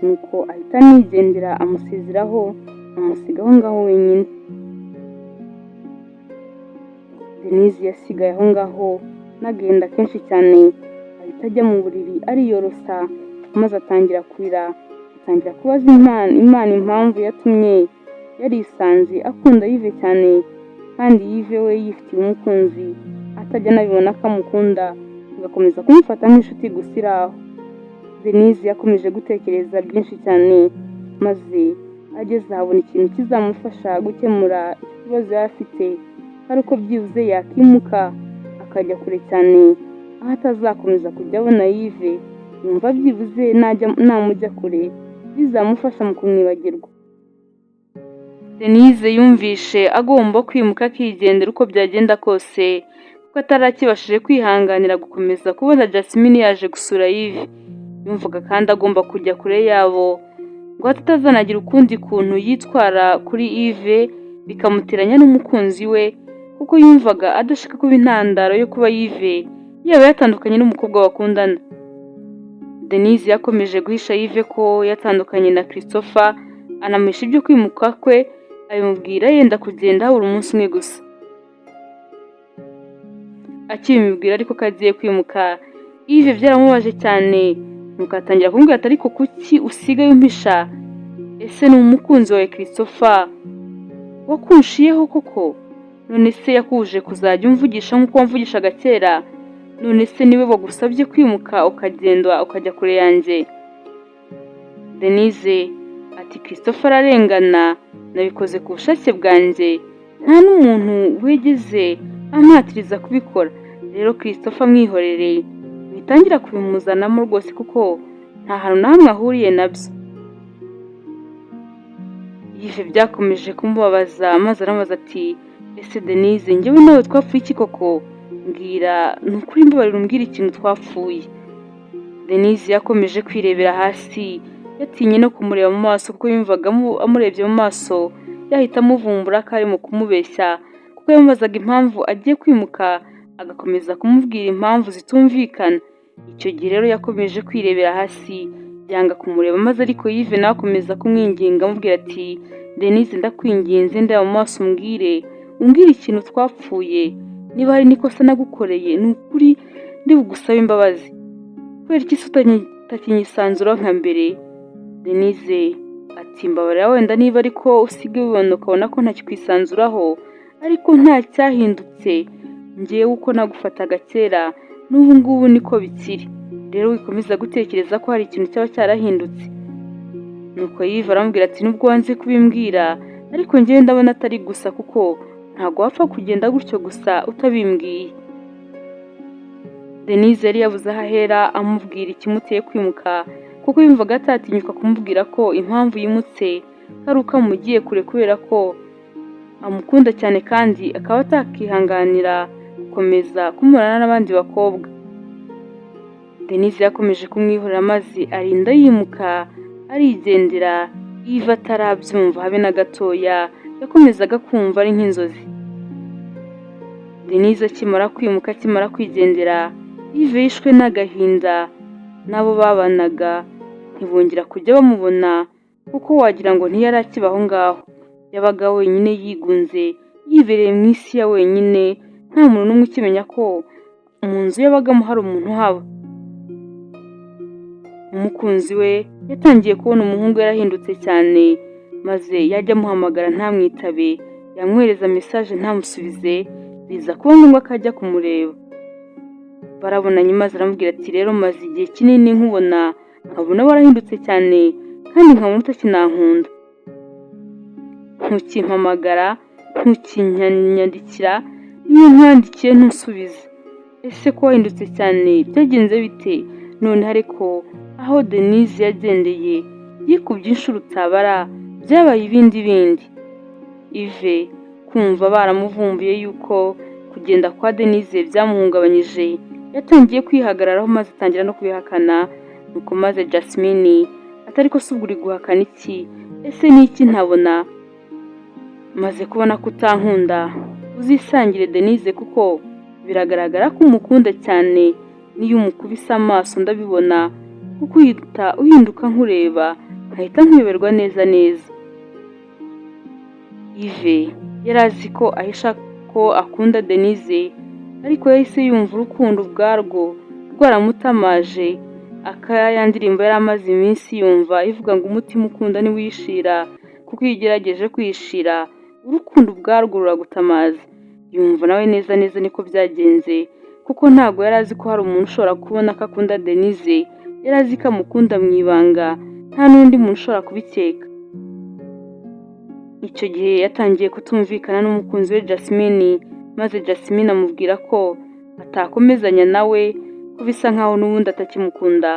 nuko ahita anigendera, amusezeraho, amusiga aho ngaho wenyine. Denise yasigaye aho ngaho n'agahinda kenshi cyane, ahita ajya mu buriri ariyorosa, maze atangira kurira, atangira kubaza Imana impamvu yatumye yarisanze akunda Yves cyane, kandi Yves we yifitiye umukunzi, atajya anabibona ko amukunda, agakomeza kumufata nk'inshuti gusa iri aho. Denise yakomeje gutekereza byinshi cyane, maze ageze ahabona ikintu kizamufasha gukemura icyo kibazo yari afite ari uko byibuze yakimuka akajya kure cyane, aho atazakomeza kujya abona Yves. Yumva byibuze namujya kure bizamufasha mu kumwibagirwa. Denise yumvishe agomba kwimuka akigendera uko byagenda kose, kuko atari akibashije kwihanganira gukomeza kubona Jasmine yaje gusura Yves. Yumvaga kandi agomba kujya kure yabo ngo atazanagira ukundi kuntu yitwara kuri Yves bikamuteranya n'umukunzi we, kuko yumvaga adashaka kuba intandaro yo kuba Yves yaba yatandukanye n'umukobwa bakundana. Denise yakomeje guhisha Yves ko yatandukanye na Christopher, anamuhisha ibyo kwimuka kwe, abimubwira yenda kugenda habura umunsi umwe gusa. Akibimubwira ariko ko agiye kwimuka, Yves byaramubaje cyane, nuko atangira kumubwira ati: "Ariko kuki usigaye umpisha? Ese ni umukunzi wawe Christopher wakunshiyeho koko?" None se yakubujije kuzajya umvugisha nk'uko wamvugishaga kera? None se niwe wagusabye kwimuka ukagenda ukajya kure yanjye?" Denise ati: "Christopher ararengana, nabikoze ku bushake bwanjye, nta n'umuntu wigeze ampatiriza kubikora. Rero Christopher mwihorere, witangira kubimuzanamo rwose kuko nta hantu na hamwe ahuriye nabyo." Yves byakomeje kumubabaza maze aramubaza ati: "Ese Denise, njyewe nawe twapfuye iki koko? Mbwira, ni ukuri mbabarira umbwire ikintu twapfuye." Denise yakomeje kwirebera hasi, yatinye no kumureba mu maso kuko yumvaga amurebye mu maso yahita amuvumbura ko arimo kumubeshya, kuko yamubazaga impamvu agiye kwimuka agakomeza kumubwira impamvu zitumvikana. Icyo gihe rero yakomeje kwirebera hasi yanga kumureba, maze ariko Yves nawe akomeza kumwinginga amubwira ati: "Denise, ndakwinginze, ndeba mu maso umbwire ikintu twapfuye. Niba hari n'ikosa nagukoreye, ni ukuri ndi bugusabe imbabazi. Kubera iki se utakinyisanzuraho nka mbere?" Denise ati: "Mbabarira wenda niba ariko usigaye ubibona ukabona ko ntakikwisanzuraho, ariko nta cyahindutse. Njyewe uko nagufataga kera n'ubu ngubu niko bikiri. Rero wikomeza gutekereza ko hari ikintu cyaba cyarahindutse." Nuko Yves aramubwira ati: "Nubwo wanze kubimbwira, ariko njyewe ndabona atari gusa, kuko ntabwo wapfa kugenda gutyo gusa utabimbwiye." Denise yari yabuze aho ahera amubwira ikimuteye kwimuka, kuko yumvaga atatinyuka kumubwira ko impamvu yimutse ari uko amugiye kure, kubera ko amukunda cyane kandi akaba atakihanganira gukomeza kumubonana n'abandi bakobwa. Denise yakomeje kumwihorera maze arinda yimuka arigendera, Yves atarabyumva habe na gatoya, yakomezaga kumva ari nk'inzozi. Denise akimara kwimuka, akimara kwigendera, Yves yishwe n'agahinda, n'abo babanaga ntibongera kujya bamubona kuko wagira ngo ntiyari akiba aho ngaho. Yabaga wenyine yigunze, yibereye mu isi ya wenyine, nta muntu n'umwe ukimenya ko mu nzu yabagamo hari umuntu uhaba. Umukunzi we yatangiye kubona umuhungu yarahindutse cyane, maze yajya amuhamagara ntamwitabe, yamwohereza message ntamusubize, biza kuba ngombwa ko ajya kumureba. Barabonanye maze aramubwira ati: "Rero maze igihe kinini nkubona, nkabona warahindutse cyane kandi nkabona utakinankunda. Ntukimpamagara, ntukinyandikira, n'iyo nkwandikiye ntusubize. Ese ko wahindutse cyane byagenze bite?" Noneho ariko aho Denise yagendeye yikubye inshuro utabara, byabaye ibindi bindi. Yves kumva baramuvumbuye yuko kugenda kwa Denise byamuhungabanyije, yatangiye kwihagararaho maze atangira no kubihakana. Nuko maze Jasmine ati: "Ariko se ubwo uri guhakana iki? Ese ni iki ntabona? Maze kubona ko utankunda, uzisangire Denise, kuko biragaragara ko umukunda cyane. N'iyo umukubise amaso ndabibona, kuko uhita uhinduka nkureba nkahita nkuyoberwa neza neza." Yves yari azi ko ahisha ko akunda Denise, ariko yahise yumva urukundo ubwarwo rwaramutamaje, aka ya ndirimbo yari amaze iminsi yumva ivuga ngo umutima ukunda ntiwishira, kuko iyo ugerageje kwishira urukundo ubwarwo ruragutamaza. Yumva nawe neza neza niko byagenze, kuko ntabwo yari azi ko hari umuntu ushobora kubona ko akunda Denise. Yari azi ko amukunda mu ibanga, nta n'undi muntu ushobora kubikeka. Icyo gihe yatangiye kutumvikana n'umukunzi we Jasmine, maze Jasmine amubwira ko atakomezanya nawe, ko bisa nkaho n'ubundi atakimukunda,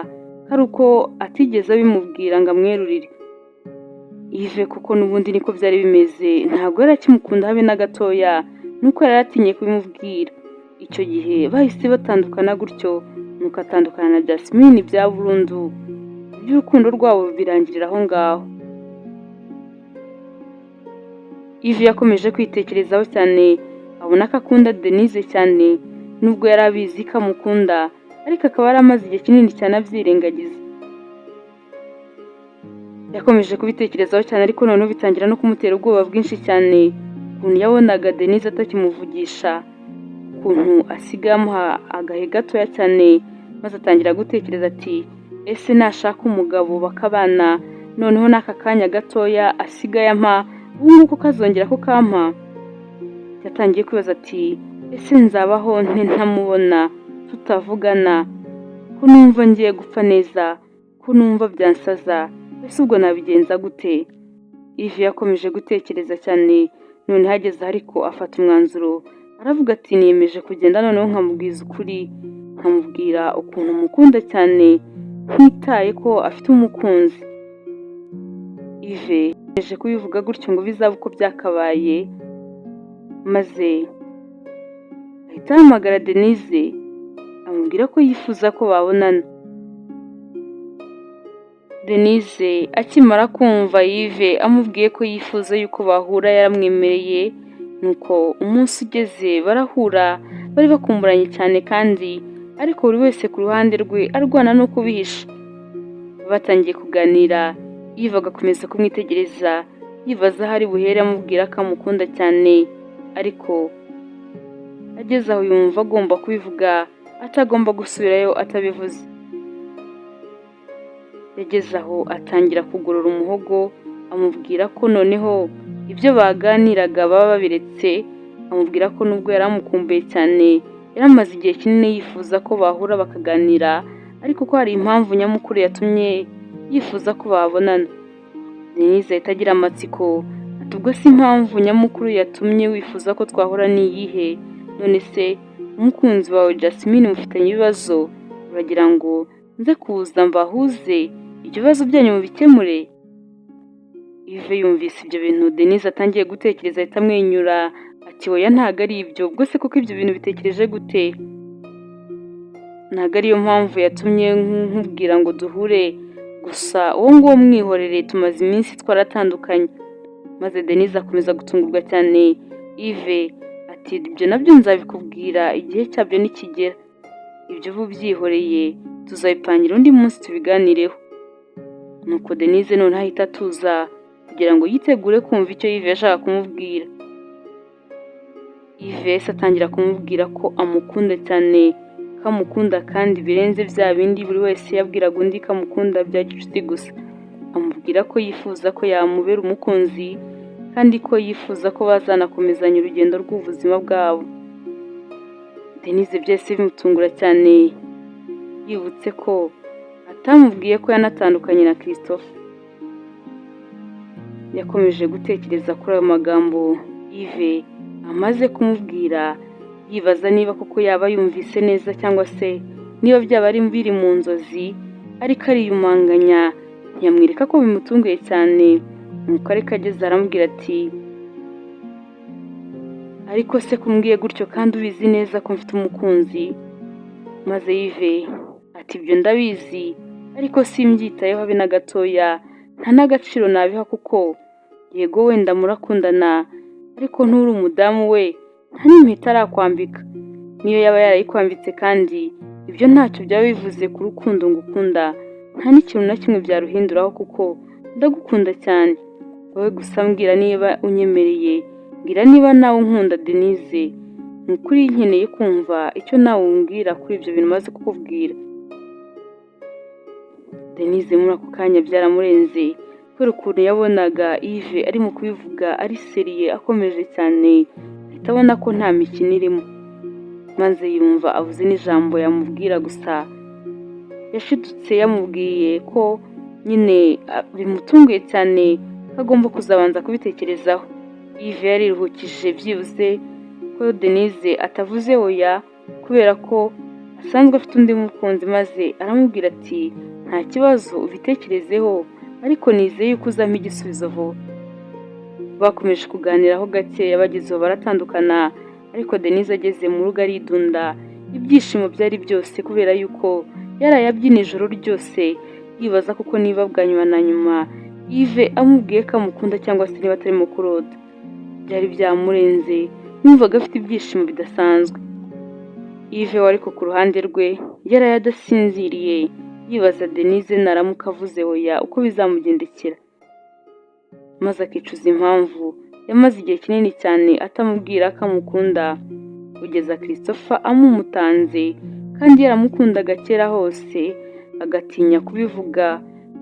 ko ari uko atigeze abimubwira ngo amwerurire. Yves kuko n'ubundi niko byari bimeze, ntabwo yari akimukunda habe na gatoya, nuko yari yaratinye kubimubwira. Icyo gihe bahise batandukana gutyo, nuko atandukana na Jasmine bya burundu, iby'urukundo rwabo birangirira aho ngaho. Yves yakomeje kwitekerezaho cyane, abona ko akunda Denise cyane, nubwo yari abizi ko amukunda, ariko akaba yari amaze igihe kinini cyane abyirengagiza. Yakomeje kubitekerezaho cyane, ariko noneho bitangira no kumutera ubwoba bwinshi cyane, ukuntu yabonaga Denise atakimuvugisha, ukuntu asigaye amuha agahe gatoya cyane, maze atangira gutekereza ati: "Ese nashaka umugabo bakabana, noneho n'aka kanya gatoya asigaye ampa, ubu ngubu ko kazongera kukampa?" Yatangiye kwibaza ati ese nzabaho nte ntamubona, tutavugana, ko numva ngiye gupfa neza, ko numva byansaza, ese ubwo nabigenza gute? Yves yakomeje gutekereza cyane, noneho ageze aho ariko afata umwanzuro, aravuga ati niyemeje kugenda noneho nkamubwiza ukuri, nkamubwira ukuntu mukunda cyane, ntitaye ko afite umukunzi. Yves yemeje kubivuga gutyo ngo bizabe uko byakabaye, maze ahita ahamagara Denise amubwira ko yifuza ko babonana. Denise akimara kumva Yves amubwiye ko yifuza yuko bahura yaramwemereye, nuko umunsi ugeze barahura. Bari bakumburanye cyane kandi ariko buri wese ku ruhande rwe arwana no kubihisha. Batangiye kuganira, Yves agakomeza kumwitegereza yibaza aho ari buhere amubwira ko amukunda cyane, ariko ageze aho yumva agomba kubivuga, atagomba gusubirayo atabivuze. Yageze aho atangira kugorora umuhogo, amubwira ko noneho ibyo baganiraga baba babiretse, amubwira ko nubwo yari amukumbuye cyane, yari amaze igihe kinini yifuza ko bahura bakaganira, ariko ko hari impamvu nyamukuru yatumye yifuza ko babonana. Denise ahita agira amatsiko ati ubwo se impamvu nyamukuru yatumye wifuza ko twahura ni iyihe? None se umukunzi wawe Jasmine mufitanye ibibazo, uragira ngo nze kuza mbahuze ibyo bibazo byanyu mubikemure? Yves yumvise ibyo bintu Denise atangiye gutekereza ahita amwenyura ati oya, ntabwo ari ibyo. Ubwo se koko ibyo bintu bitekereje gute? Ntabwo ariyo mpamvu yatumye nkubwira ngo duhure, gusa uwo nguwo mwihorere, tumaze iminsi twaratandukanye. Maze Denise akomeza gutungurwa cyane. Yves ati ibyo nabyo nzabikubwira igihe cyabyo nikigera, ibyo uba ubyihoreye, tuzabipangira undi munsi tubiganireho. Nuko Denise noneho ahita atuza kugira ngo yitegure kumva icyo Yves yashaka kumubwira. Yves atangira kumubwira ko amukunda cyane, ko amukunda kandi birenze bya bindi buri wese yabwiraga undi ko amukunda bya gicuti gusa. Amubwira ko yifuza ko yamubera umukunzi kandi ko yifuza ko bazanakomezanya urugendo rw'ubuzima bwabo. Denise byahise bimutungura cyane, yibutse ko atamubwiye ko yanatandukanye na Christophe. Yakomeje gutekereza kuri ayo magambo Yves amaze kumubwira, yibaza niba koko yaba yumvise neza cyangwa se niba byaba ari biri mu nzozi, ariko ariyumanganya ntiyamwereka ko bimutunguye cyane. Nuko ariko ageze aramubwira ati ariko se kumbwiye gutyo kandi ubizi neza ko mfite umukunzi? Maze Yves ati ibyo ndabizi, ariko simbyitayeho habe na gatoya, nta n'agaciro nabiha, kuko yego wenda murakundana, ariko nturi umudamu we, nta n'impeta arakwambika. Niyo yaba yarayikwambitse kandi ibyo ntacyo byaba bivuze ku rukundo ngukunda, nta n'ikintu na kimwe byaruhinduraho kuko ndagukunda cyane. Wowe gusa mbwira niba unyemereye, mbwira niba nawe unkunda. Denise, ni ukuri nkeneye kumva icyo nawe umbwira kuri ibyo bintu maze kukubwira. Denise muri ako kanya byaramurenze kubera ukuntu yabonaga Yves arimo kubivuga ari sérieux, akomeje cyane, ahita abona ko nta mikino irimo, maze yumva abuze n'ijambo yamubwira. Gusa yashidutse yamubwiye ko nyine bimutunguye cyane, ko agomba kuzabanza kubitekerezaho. Yves yariruhukije byibuze ko Denise atavuze oya kubera ko asanzwe afite undi mukunzi, maze aramubwira ati nta kibazo, ubitekerezeho, ariko nizeye yuko uzampa igisubizo vuba. Bakomeje kuganiraho gakeya, bagezeho baratandukana, ariko Denise ageze mu rugo aridunda, ibyishimo byari byose kubera yuko yaraye abyina ijoro ryose, yibaza koko niba bwa nyuma na nyuma Yves amubwiye ko amukunda cyangwa se niba atarimo kurota. Byari byamurenze, yumvaga afite ibyishimo bidasanzwe. Yves we ariko ku ruhande rwe yaraye adasinziriye, yibaza Denise naramuka avuze oya uko bizamugendekera, maze akicuza impamvu yamaze igihe kinini cyane atamubwira ko amukunda, kugeza Christopher amumutanze kandi yaramukundaga kera hose, agatinya kubivuga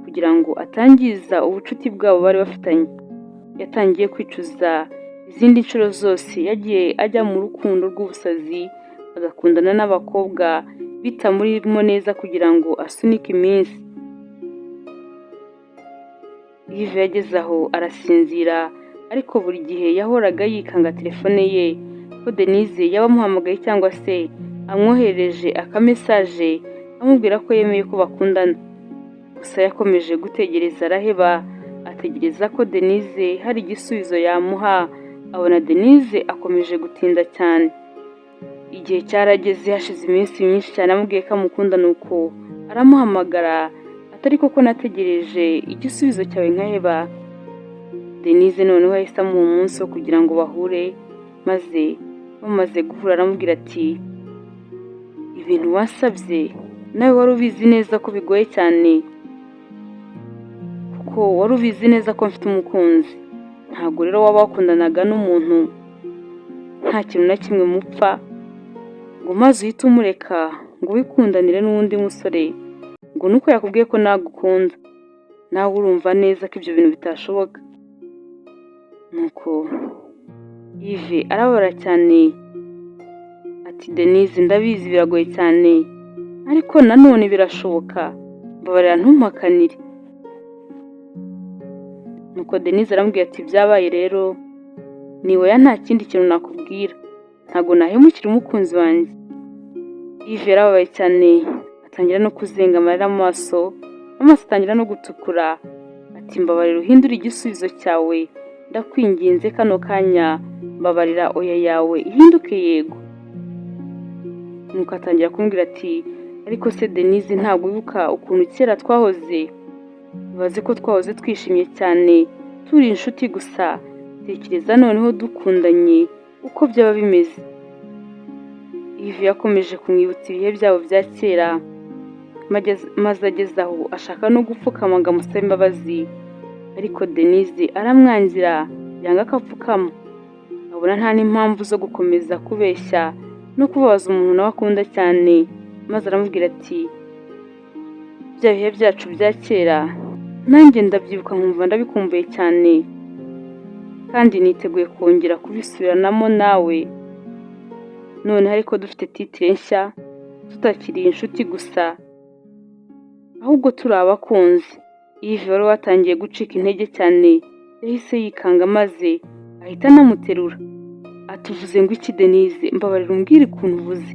kugira ngo atangiza ubucuti bwabo bari bafitanye. Yatangiye kwicuza Izindi nshuro zose yagiye ajya mu rukundo rw'ubusazi, agakundana n'abakobwa bitamurimo neza kugira ngo asunike iminsi. Yves yageze aho arasinzira, ariko buri gihe yahoraga yikanga telefone ye ko Denise yaba amuhamagaye cyangwa se amwoherereje akamessage amubwira ko yemeye ko bakundana. Gusa yakomeje gutegereza araheba, ategereza ko Denise hari igisubizo yamuha, abona Denise akomeje gutinda cyane. Igihe cyarageze, hashize iminsi myinshi cyane amubwiye ko amukunda, nuko aramuhamagara atari koko nategereje igisubizo cyawe nkaheba. Denise noneho yahise amuha umunsi wo kugira ngo bahure, maze bamaze guhura aramubwira ati: "Ibintu wasabye nawe wari ubizi neza ko bigoye cyane, kuko wari ubizi neza ko mfite umukunzi. Ntabwo rero waba wakundanaga n'umuntu nta kintu na kimwe mupfa ngo maze uhite umureka ngo wikundanire n'undi musore ngo nuko yakubwiye ko nagukunda. Nawe urumva neza ko ibyo bintu bitashoboka." Nuko Yves arababara cyane ati: "Denise, ndabizi biragoye cyane, ariko nanone birashoboka, mbabarira ntumpakanire." Nuko Denise aramubwira ati: "Byabaye rero, ni oya, nta kindi kintu nakubwira, ntabwo nahemukira umukunzi wanjye." Yves yarababaye cyane, atangira no kuzenga amarira mu maso, amaso atangira no gutukura, ati: "Mbabarira uhindure igisubizo cyawe, ndakwinginze, kano kanya mbabarira, oya yawe ihinduke yego." Nuko atangira kumbwira ati: "Ariko se Denise, ntabwo wibuka ukuntu kera twahoze? Ibaze ko twahoze twishimye cyane turi inshuti gusa, tekereza noneho dukundanye uko byaba bimeze." Yves yakomeje kumwibutsa ibihe byabo bya kera, maze ageze aho ashaka no gupfukama ngo amusabe imbabazi, ariko Denise aramwangira, yanga ko apfukama, abona nta n'impamvu zo gukomeza kubeshya no kubabaza umuntu nawe akunda cyane, maze aramubwira ati: "Bya bihe byacu bya kera nanjye ndabyibuka, nkumva ndabikumbuye cyane, kandi niteguye kongera kubisubiranamo nawe noneho, ariko dufite titre nshya, tutakiri inshuti gusa, ahubwo turi abakunzi." Yves wari watangiye gucika intege cyane yahise yikanga, maze ahita anamuterura atuvuze ngo iki? "Denise, mbabarira umbwire ukuntu uvuze.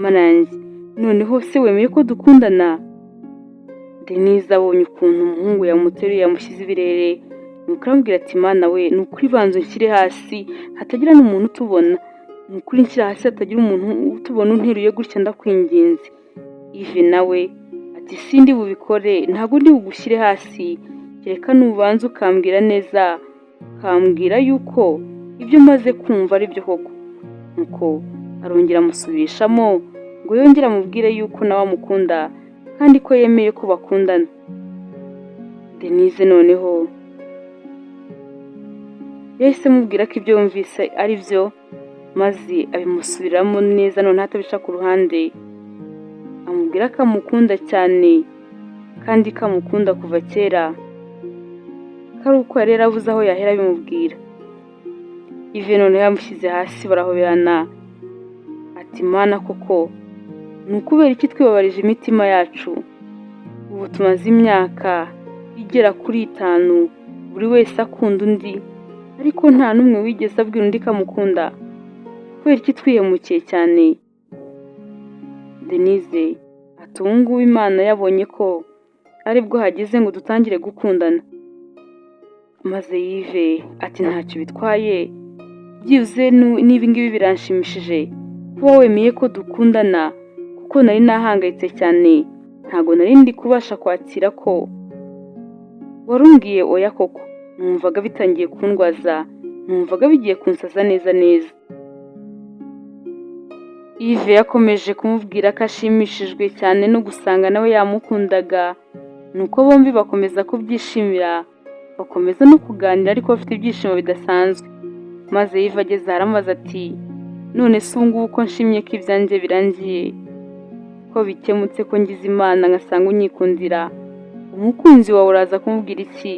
Mana yanjye, noneho se wemeye ko dukundana?" Denise abonye ukuntu umuhungu yamuteruye, yamushyize ibirere, nuko aramubwira ati: "Mana we, ni ukuri banza unshyire hasi hatagira n'umuntu utubona, ni ukuri nshyira hasi hatagira umuntu utubona unteruye gutya, ndakwinginze." Yves nawe ati: "Sindi bubikore, ntabwo ndi bugushyire hasi kereka nubanza ukambwira neza, ukambwira yuko ibyo maze kumva ari byo koko." Nuko arongera amusubirishamo ngo yongere amubwire yuko nawe amukunda kandi ko yemeye ko bakundana. Denise noneho yahise amubwira ko ibyo yumvise ari byo, maze abimusubiramo neza noneho atabica ku ruhande, amubwira ko amukunda cyane kandi ko amukunda kuva kera, ko ari uko yari yarabuze aho yahera abimubwira. Yves noneho yamushyize hasi barahoberana, ati: "Mana koko, ni ukubera iki twibabarije imitima yacu? Ubu tumaze imyaka igera kuri 5 buri wese akunda undi, ariko nta n'umwe wigeze abwira undi ko amukunda. Kubera iki twihemukiye cyane?" Denise ati: "Ubu ngubu Imana yabonye ko aribwo hageze ngo dutangire gukundana." Maze Yves ati: "Ntacyo bitwaye, byibuze n'ibi ngibi biranshimishije kuba wemeye ko dukundana, kuko nari nahangayitse cyane, ntabwo nari ndi kubasha kwakira ko warumbwiye oya koko, numvaga bitangiye kundwaza, numvaga bigiye kunsaza neza neza." Yves yakomeje kumubwira ko ashimishijwe cyane no gusanga nawe yamukundaga, nuko bombi bakomeza kubyishimira, bakomeza no kuganira ariko bafite ibyishimo bidasanzwe. Maze Yves ageze aho aramubaza ati: "None se ubu ngubu ko nshimye ko ibyanjye birangiye, ko bikemutse, ko ngize Imana ngasanga unyikundira, umukunzi wawe uraza kumubwira iki?"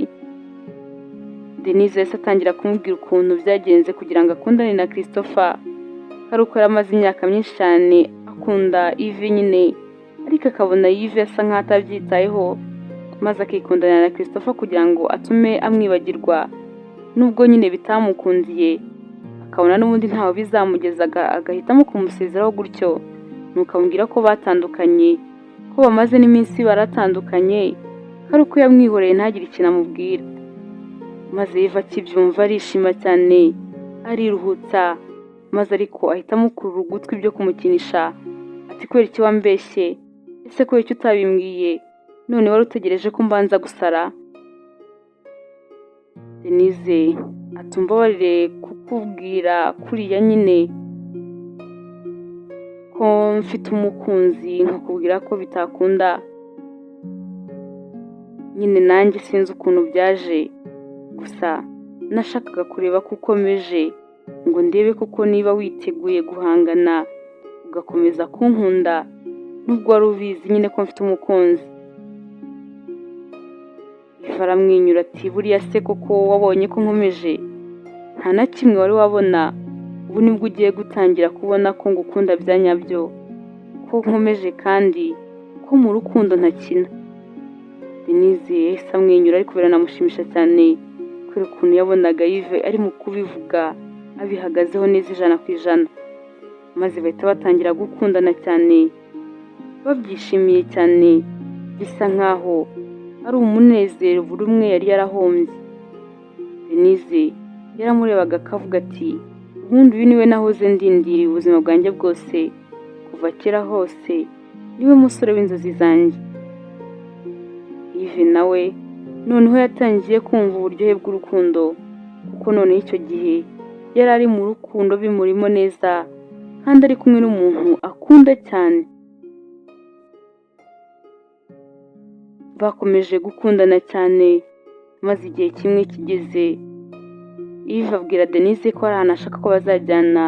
Denise yahise atangira kumubwira ukuntu byagenze kugira ngo akundane na Christopher, ko ari uko yari amaze imyaka myinshi cyane akunda Yves nyine, ariko akabona Yves asa nkaho atabyitayeho, maze akikundanira na Christopher kugira ngo atume amwibagirwa, nubwo nyine bitamukundiye, akabona n'ubundi ntaho bizamugeza, agahitamo kumusezeraho gutyo. Nuko amubwira ko batandukanye, ko bamaze n'iminsi baratandukanye, ko ari uko yamwihoreye ntagire ikintu amubwira. Maze Yves akibyumva arishima cyane, ariruhutsa, maze ariko ahita amukurura ugutwi byo kumukinisha, ati: "Kubera iki wambeshye? Ese kubera iki utabimbwiye? None wari utegereje ko mbanza gusara?" Denise ati: "Umbabarire kukubwira kuriya nyine ko mfite umukunzi, nkakubwira ko bitakunda nyine. Nanjye sinzi ukuntu byaje, gusa nashakaga kureba ko ukomeje, ngo ndebe koko niba witeguye guhangana ugakomeza kunkunda nubwo wari ubizi nyine ko mfite umukunzi." Yves aramwenyura ati: "Buriya se koko wabonye ko nkomeje? Nta na kimwe wari wabona. Ubu nibwo ugiye gutangira kubona ko ngukunda bya nyabyo, ko nkomeje kandi ko mu rukundo ntakina." Denise yahise amwenyura, ariko biranamushimisha cyane kubera ukuntu yabonaga Yves ari mu kubivuga abihagazeho neza 100%. Maze bahita batangira gukundana cyane, babyishimiye cyane, bisa nkaho ari umunezero buri umwe yari yarahombye. Denise yaramurebaga akavuga ati: "Ubundi uyu niwe nahoze ndindiriye ubuzima bwanjye bwose, kuva kera hose niwe musore w'inzozi zanjye." Yves nawe noneho yatangiye kumva uburyohe bw'urukundo, kuko noneho icyo gihe yari ari mu rukundo bimurimo neza kandi ari kumwe n'umuntu akunda cyane. Bakomeje gukundana cyane, maze igihe kimwe kigeze Yves abwira Denise ko hari ahantu ashaka ko bazajyana,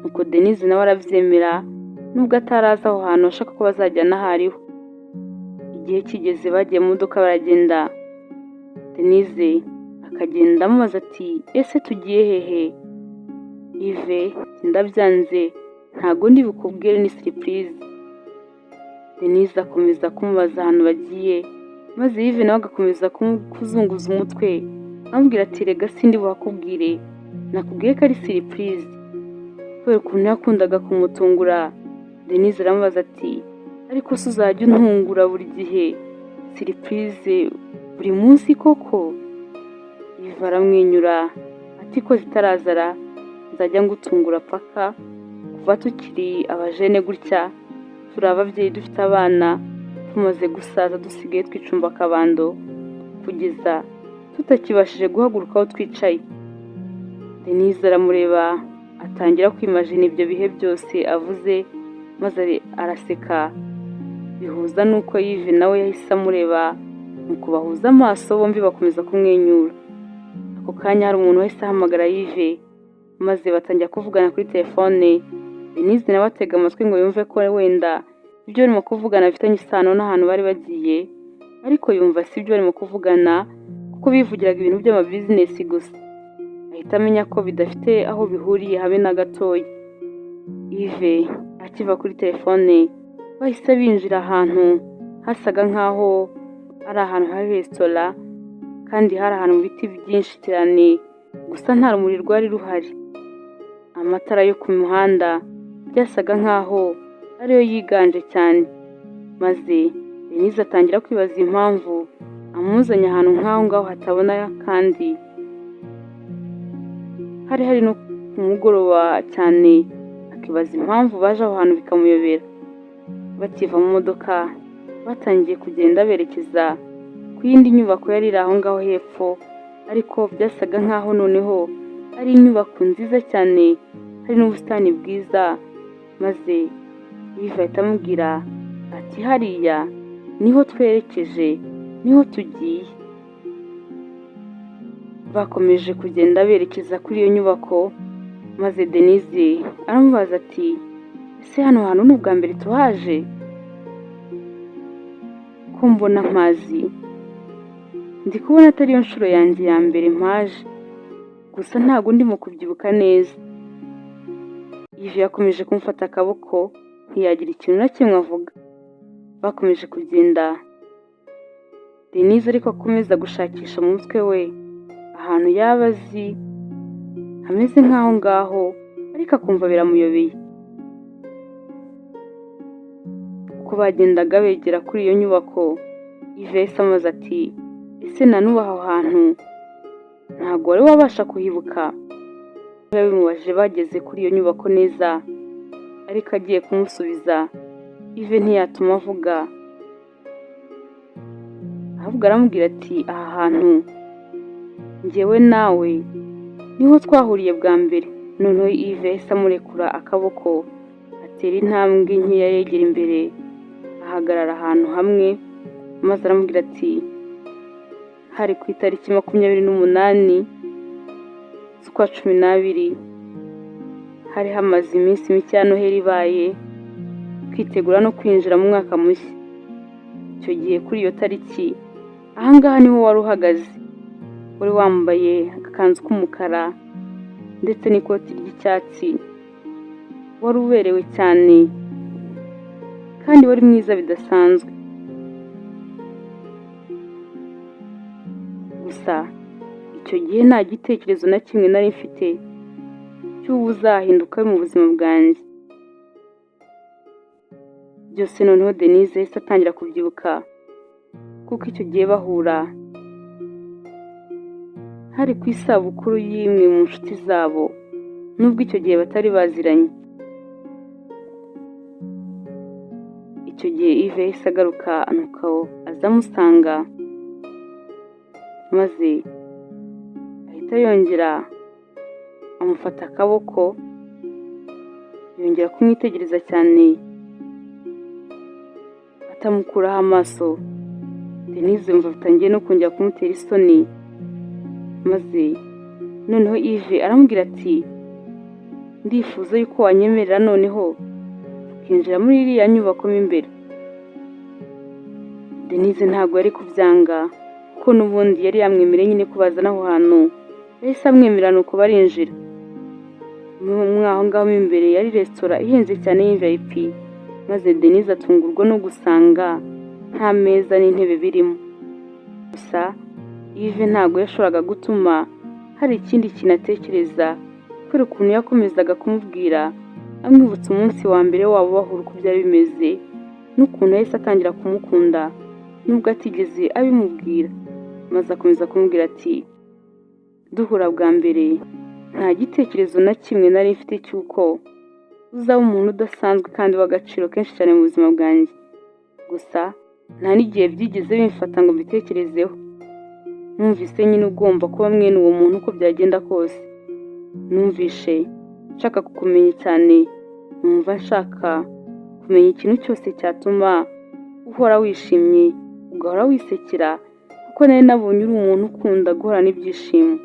nuko Denise nawe arabyemera nubwo atari azi aho hantu ashaka ko bazajyana aho ariho. Igihe kigeze bagiye mu modoka baragenda, Denise akagenda amubaza ati: "Ese tugiye hehe?" Yves: "Ndabyanze, ntago ndi bukubwire, ni surprise." Denise akomeza kumubaza ahantu bagiye, maze Yves nawe agakomeza kuzunguza umutwe amubwira ati: "Rega sindi buhakubwire, nakubwiye ko ari surprise." Kubera ukuntu yakundaga kumutungura, Denise aramubaza ati: "Ariko se uzajya untungura buri gihe, surprise buri munsi koko?" Yves aramwenyura ati: "Ko zitarazara nzajya ngutungura paka. Kuva tukiri abajene gutya, turi ababyeyi, dufite abana, tumaze gusaza, dusigaye twicumba akabando kugeza tutakibashije guhaguruka aho twicaye." Denise aramureba atangira kwimajina ibyo bihe byose avuze, maze araseka, bihuza n'uko Yves nawe yahise amureba, nuko bahuza amaso bombi bakomeza kumwenyura. Ako kanya hari umuntu wahise ahamagara Yves, maze batangira kuvugana kuri telefone. Denise nawe atega amatwi ngo yumve ko wenda ibyo barimo kuvugana bifitanye isano n'ahantu bari bagiye, ariko yumva si ibyo barimo kuvugana kuko bivugiraga ibintu by'amabizinesi gusa. Ahita amenya ko bidafite aho bihuriye habe na gatoya. Yves akiva kuri telefone bahise binjira ahantu hasaga nkaho ari ahantu hari resitora, kandi hari ahantu mu biti byinshi cyane, gusa nta rumuri rwari ruhari. Amatara yo ku muhanda byasaga nkaho ariyo yiganje cyane, maze Denise atangira kwibaza impamvu amuzanye ahantu nk'aho ngaho hatabona, kandi hari hari no ku mugoroba cyane, akibaza impamvu baje aho hantu bikamuyobera. Bakiva mu modoka batangiye kugenda berekeza ku yindi nyubako yari iri aho ngaho hepfo, ariko byasaga nkaho noneho ari inyubako nziza cyane, hari n'ubusitani bwiza, maze Yves ahita amubwira ati: "Hariya niho twerekeje, niho tugiye." Bakomeje kugenda berekeza kuri iyo nyubako, maze Denise aramubaza ati: "Ese hano hantu ni ubwa mbere tuhaje ko mbona mpazi?" Ndi kubona atari yo nshuro yanjye ya mbere mpaje, gusa ntabwo ndimo kubyibuka neza." Yves yakomeje kumufata akaboko, ntiyagira ikintu na kimwe avuga. Bakomeje kugenda, Denise ariko akomeza gushakisha mu mutwe we ahantu yaba azi hameze nk'aho ngaho, ariko akumva biramuyobeye. Uko bagendaga begera kuri iyo nyubako, Yves yahise amubaza ati: "Ese na n'ubu aho hantu ntabwo wari wabasha kuhibuka?" Yabimubajije bageze kuri iyo nyubako neza, ariko agiye kumusubiza, Yves ntiyatuma avuga, ahubwo aramubwira ati: "Aha hantu njyewe nawe niho twahuriye bwa mbere." Noneho Yves yahise amurekura akaboko, atera intambwe nkeya yegera imbere, ahagarara ahantu hamwe, maze aramubwira ati: "Hari ku itariki 28 z'ukwa 12, hari hamaze iminsi mike ya Noheli ibaye, twitegura no kwinjira mu mwaka mushya. Icyo gihe kuri iyo tariki, aha ngaha niho wari uhagaze, wari wambaye agakanzu k'umukara ndetse n'ikoti ry'icyatsi, wari uberewe cyane kandi wari mwiza bidasanzwe. Gusa icyo gihe nta gitekerezo na kimwe nari mfite cy'ubu uzahinduka mu buzima bwanjye." Byose noneho Denise yahise atangira kubyibuka, kuko icyo gihe bahura hari ku isabukuru y'imwe mu nshuti zabo, nubwo icyo gihe batari baziranye. Icyo gihe Yves yahise agaruka, nuko aza amusanga, maze ahita yongera amufata akaboko, yongera kumwitegereza cyane atamukuraho amaso. Denise yumva bitangiye no kongera kumutera isoni, maze noneho Yves aramubwira ati: "Ndifuza yuko wanyemerera noneho tukinjira muri iriya nyubako mo imbere." Denise ntabwo yari kubyanga, kuko n'ubundi yari yamwemereye nyine ko bazana aho hantu, yahise amwemerera nuko barinjira. Mwaho ngaho mo imbere yari resitora ihenze cyane y'VIP, maze Denise atungurwa no gusanga nta meza n'intebe birimo. Gusa Yves ntabwo yashoboraga gutuma hari ikindi kintu atekereza, kubera ukuntu yakomezaga kumubwira amwibutsa umunsi wa mbere wabo bahura uko byari bimeze, n'ukuntu yahise atangira kumukunda nubwo atigeze abimubwira, maze akomeza kumubwira ati: "Duhura bwa mbere nta gitekerezo na kimwe nari mfite cy'uko uzaba umuntu udasanzwe kandi w'agaciro kenshi cyane mu buzima bwanjye. Gusa nta n'igihe byigeze bimfata ngo mbitekerezeho. Numvise nyine ugomba kuba mwene uwo muntu uko byagenda kose. Numvishe nshaka kukumenya cyane, numva nshaka kumenya ikintu cyose cyatuma uhora wishimye, ugahora wisekera, kuko nari nabonye uri umuntu ukunda guhorana ibyishimo.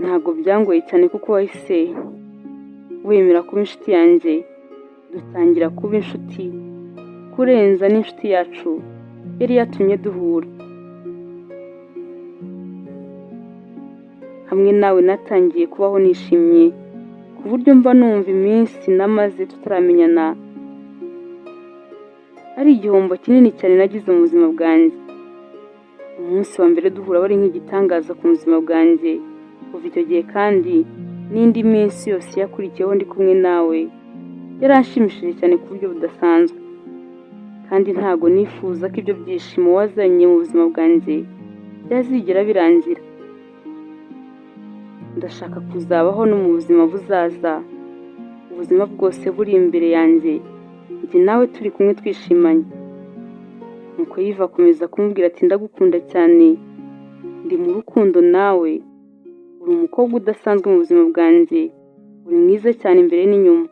Ntabwo byangoye cyane kuko wahise wemera kuba inshuti yanjye, dutangira kuba inshuti kurenza n'inshuti yacu yari yatumye duhura. Hamwe nawe natangiye kubaho nishimye, ku buryo mba numva iminsi namaze tutaramenyana ari igihombo kinini cyane nagize mu buzima bwanjye. Umunsi wa mbere duhura wari nk'igitangaza ku buzima bwanjye, kuva icyo gihe kandi n'indi minsi yose yakurikiyeho ndi kumwe nawe yaranshimishije cyane ku buryo budasanzwe, kandi ntabwo nifuza ko ibyo byishimo wazanye mu buzima bwanjye byazigera birangira. Ndashaka kuzabaho no mu buzima buzaza, ubuzima bwose buri imbere yanjye, njye nawe turi kumwe twishimanye." Nuko Yves akomeza kumubwira ati: "Ndagukunda cyane, ndi mu rukundo nawe, uri umukobwa udasanzwe mu buzima bwanjye, uri mwiza cyane imbere n'inyuma.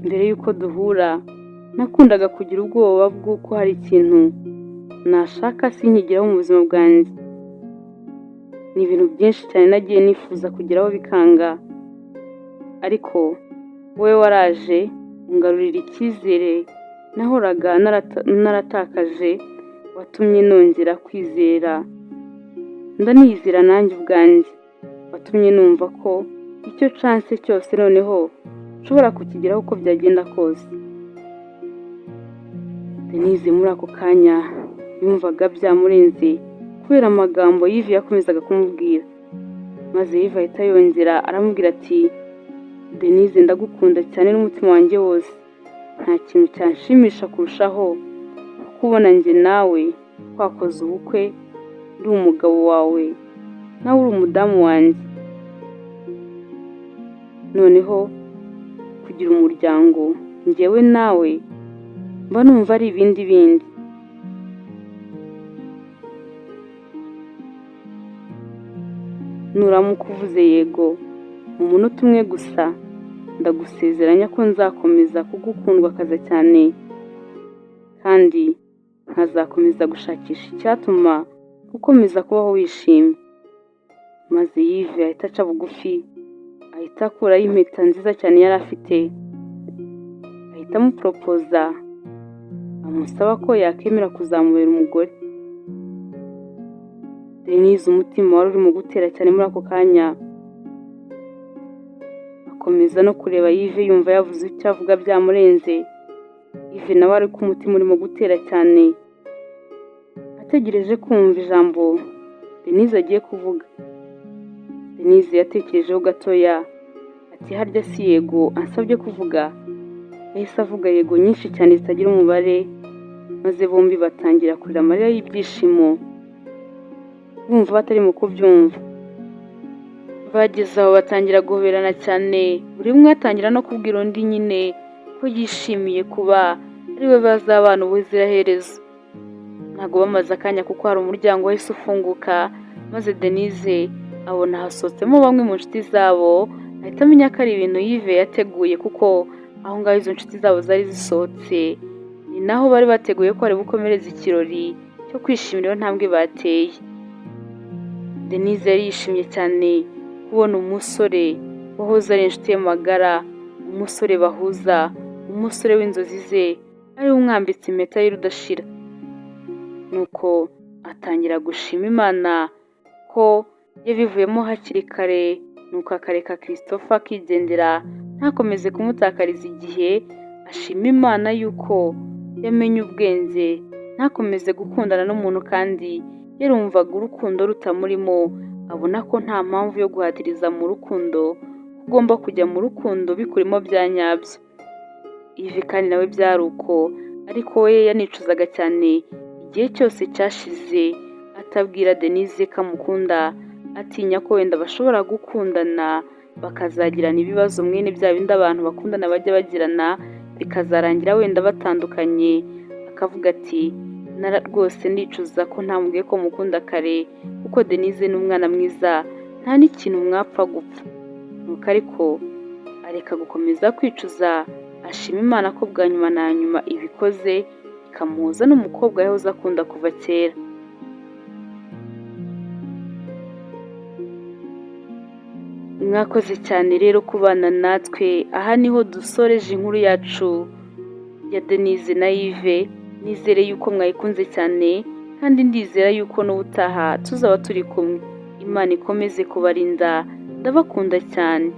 Mbere y'uko duhura nakundaga kugira ubwoba bw'uko hari ikintu nashaka sinkigeraho mu buzima bwanjye. Ni ibintu byinshi cyane nagiye nifuza kugeraho bikanga, ariko wowe waraje ungarurira icyizere nahoraga naratakaje, watumye nongera kwizera, ndaniyizera nanjye ubwanjye, watumye numva ko icyo nshatse cyose noneho nshobora kukigeraho uko byagenda kose. Denise muri ako kanya yumvaga byamurenze kubera amagambo Yves yakomezaga kumubwira, maze Yves ahita yongera aramubwira ati: "Denise, ndagukunda cyane n'umutima wanjye wose, nta kintu cyanshimisha kurushaho kubona njye nawe twakoze ubukwe, ndi umugabo wawe nawe uri umudamu wanjye, noneho kugira umuryango njyewe nawe mba numva ari ibindi bindi. Nuramuka uvuze yego mu munota umwe gusa, ndagusezeranya ko nzakomeza kugukundwakaza cyane kandi nkazakomeza gushakisha icyatuma ukomeza kubaho wishimye." Maze Yves ahita aca bugufi, ahita akuraho impeta nziza cyane yari afite, ahita amuporopoza, amusaba ko yakemera kuzamubera umugore. Denise umutima wari urimo gutera cyane muri ako kanya, akomeza no kureba Yves yumva yavuze icyo avuga byamurenze. Yves nawe ariko umutima urimo gutera cyane, ategereje kumva ijambo Denise agiye kuvuga. Denise yatekerejeho gatoya ati: "Harya si yego ansabye kuvuga?" Yahise avuga yego nyinshi cyane zitagira umubare, maze bombi batangira kurira amarira y'ibyishimo, bumva batarimo kubyumva. Bageze aho batangira guhoberana cyane, buri umwe atangira no kubwira undi nyine ko yishimiye kuba ariwe bazabana ubuziraherezo. Ntabwo bamaze akanya kuko hari umuryango wahise ufunguka, maze Denise abona hasohotsemo bamwe mu nshuti zabo, ahita amenya ko ari ibintu Yves yateguye, kuko aho ngaho izo nshuti zabo zari zisohotse ni naho bari bateguye ko bari bukomereze ikirori cyo kwishimira iyo ntambwe bateye. Denise yari yishimye cyane kubona umusore wahoze ari inshuti ye magara, umusore bahuza, umusore w'inzozi ze, ariwe umwambitse impeta y'urudashira. Nuko atangira gushima Imana ko yabivuyemo hakiri kare, nuko akareka Christopher akigendera ntakomeze kumutakariza igihe, ashima Imana yuko yamenye ubwenge ntakomeze gukundana n'umuntu kandi yarumvaga urukundo rutamurimo, abona ko nta mpamvu yo guhatiriza mu rukundo, ko ugomba kujya mu rukundo bikurimo bya nyabyo. Yves kandi nawe byari uko, ariko we yanicuzaga cyane igihe cyose cyashize atabwira Denise ko amukunda, atinya ko wenda bashobora gukundana bakazagirana ibibazo mwene bya bindi abantu bakundana bajya bagirana, bikazarangira wenda batandukanye, akavuga ati: "Nara rwose ndicuza ko ntamubwiye ko mukunda kare, kuko Denise ni umwana mwiza, nta n'ikintu mwapfa gupfa." Nuko ariko areka gukomeza kwicuza, ashima Imana ko bwa nyuma na nyuma ibikoze, ikamuhuza n'umukobwa yahoze akunda kuva kera. Mwakoze cyane rero kubana natwe, aha niho dusoreje inkuru yacu ya Denise na Yves, nizere yuko mwayikunze cyane kandi ndizera yuko n'ubutaha tuzaba turi kumwe. Imana ikomeze kubarinda, ndabakunda cyane.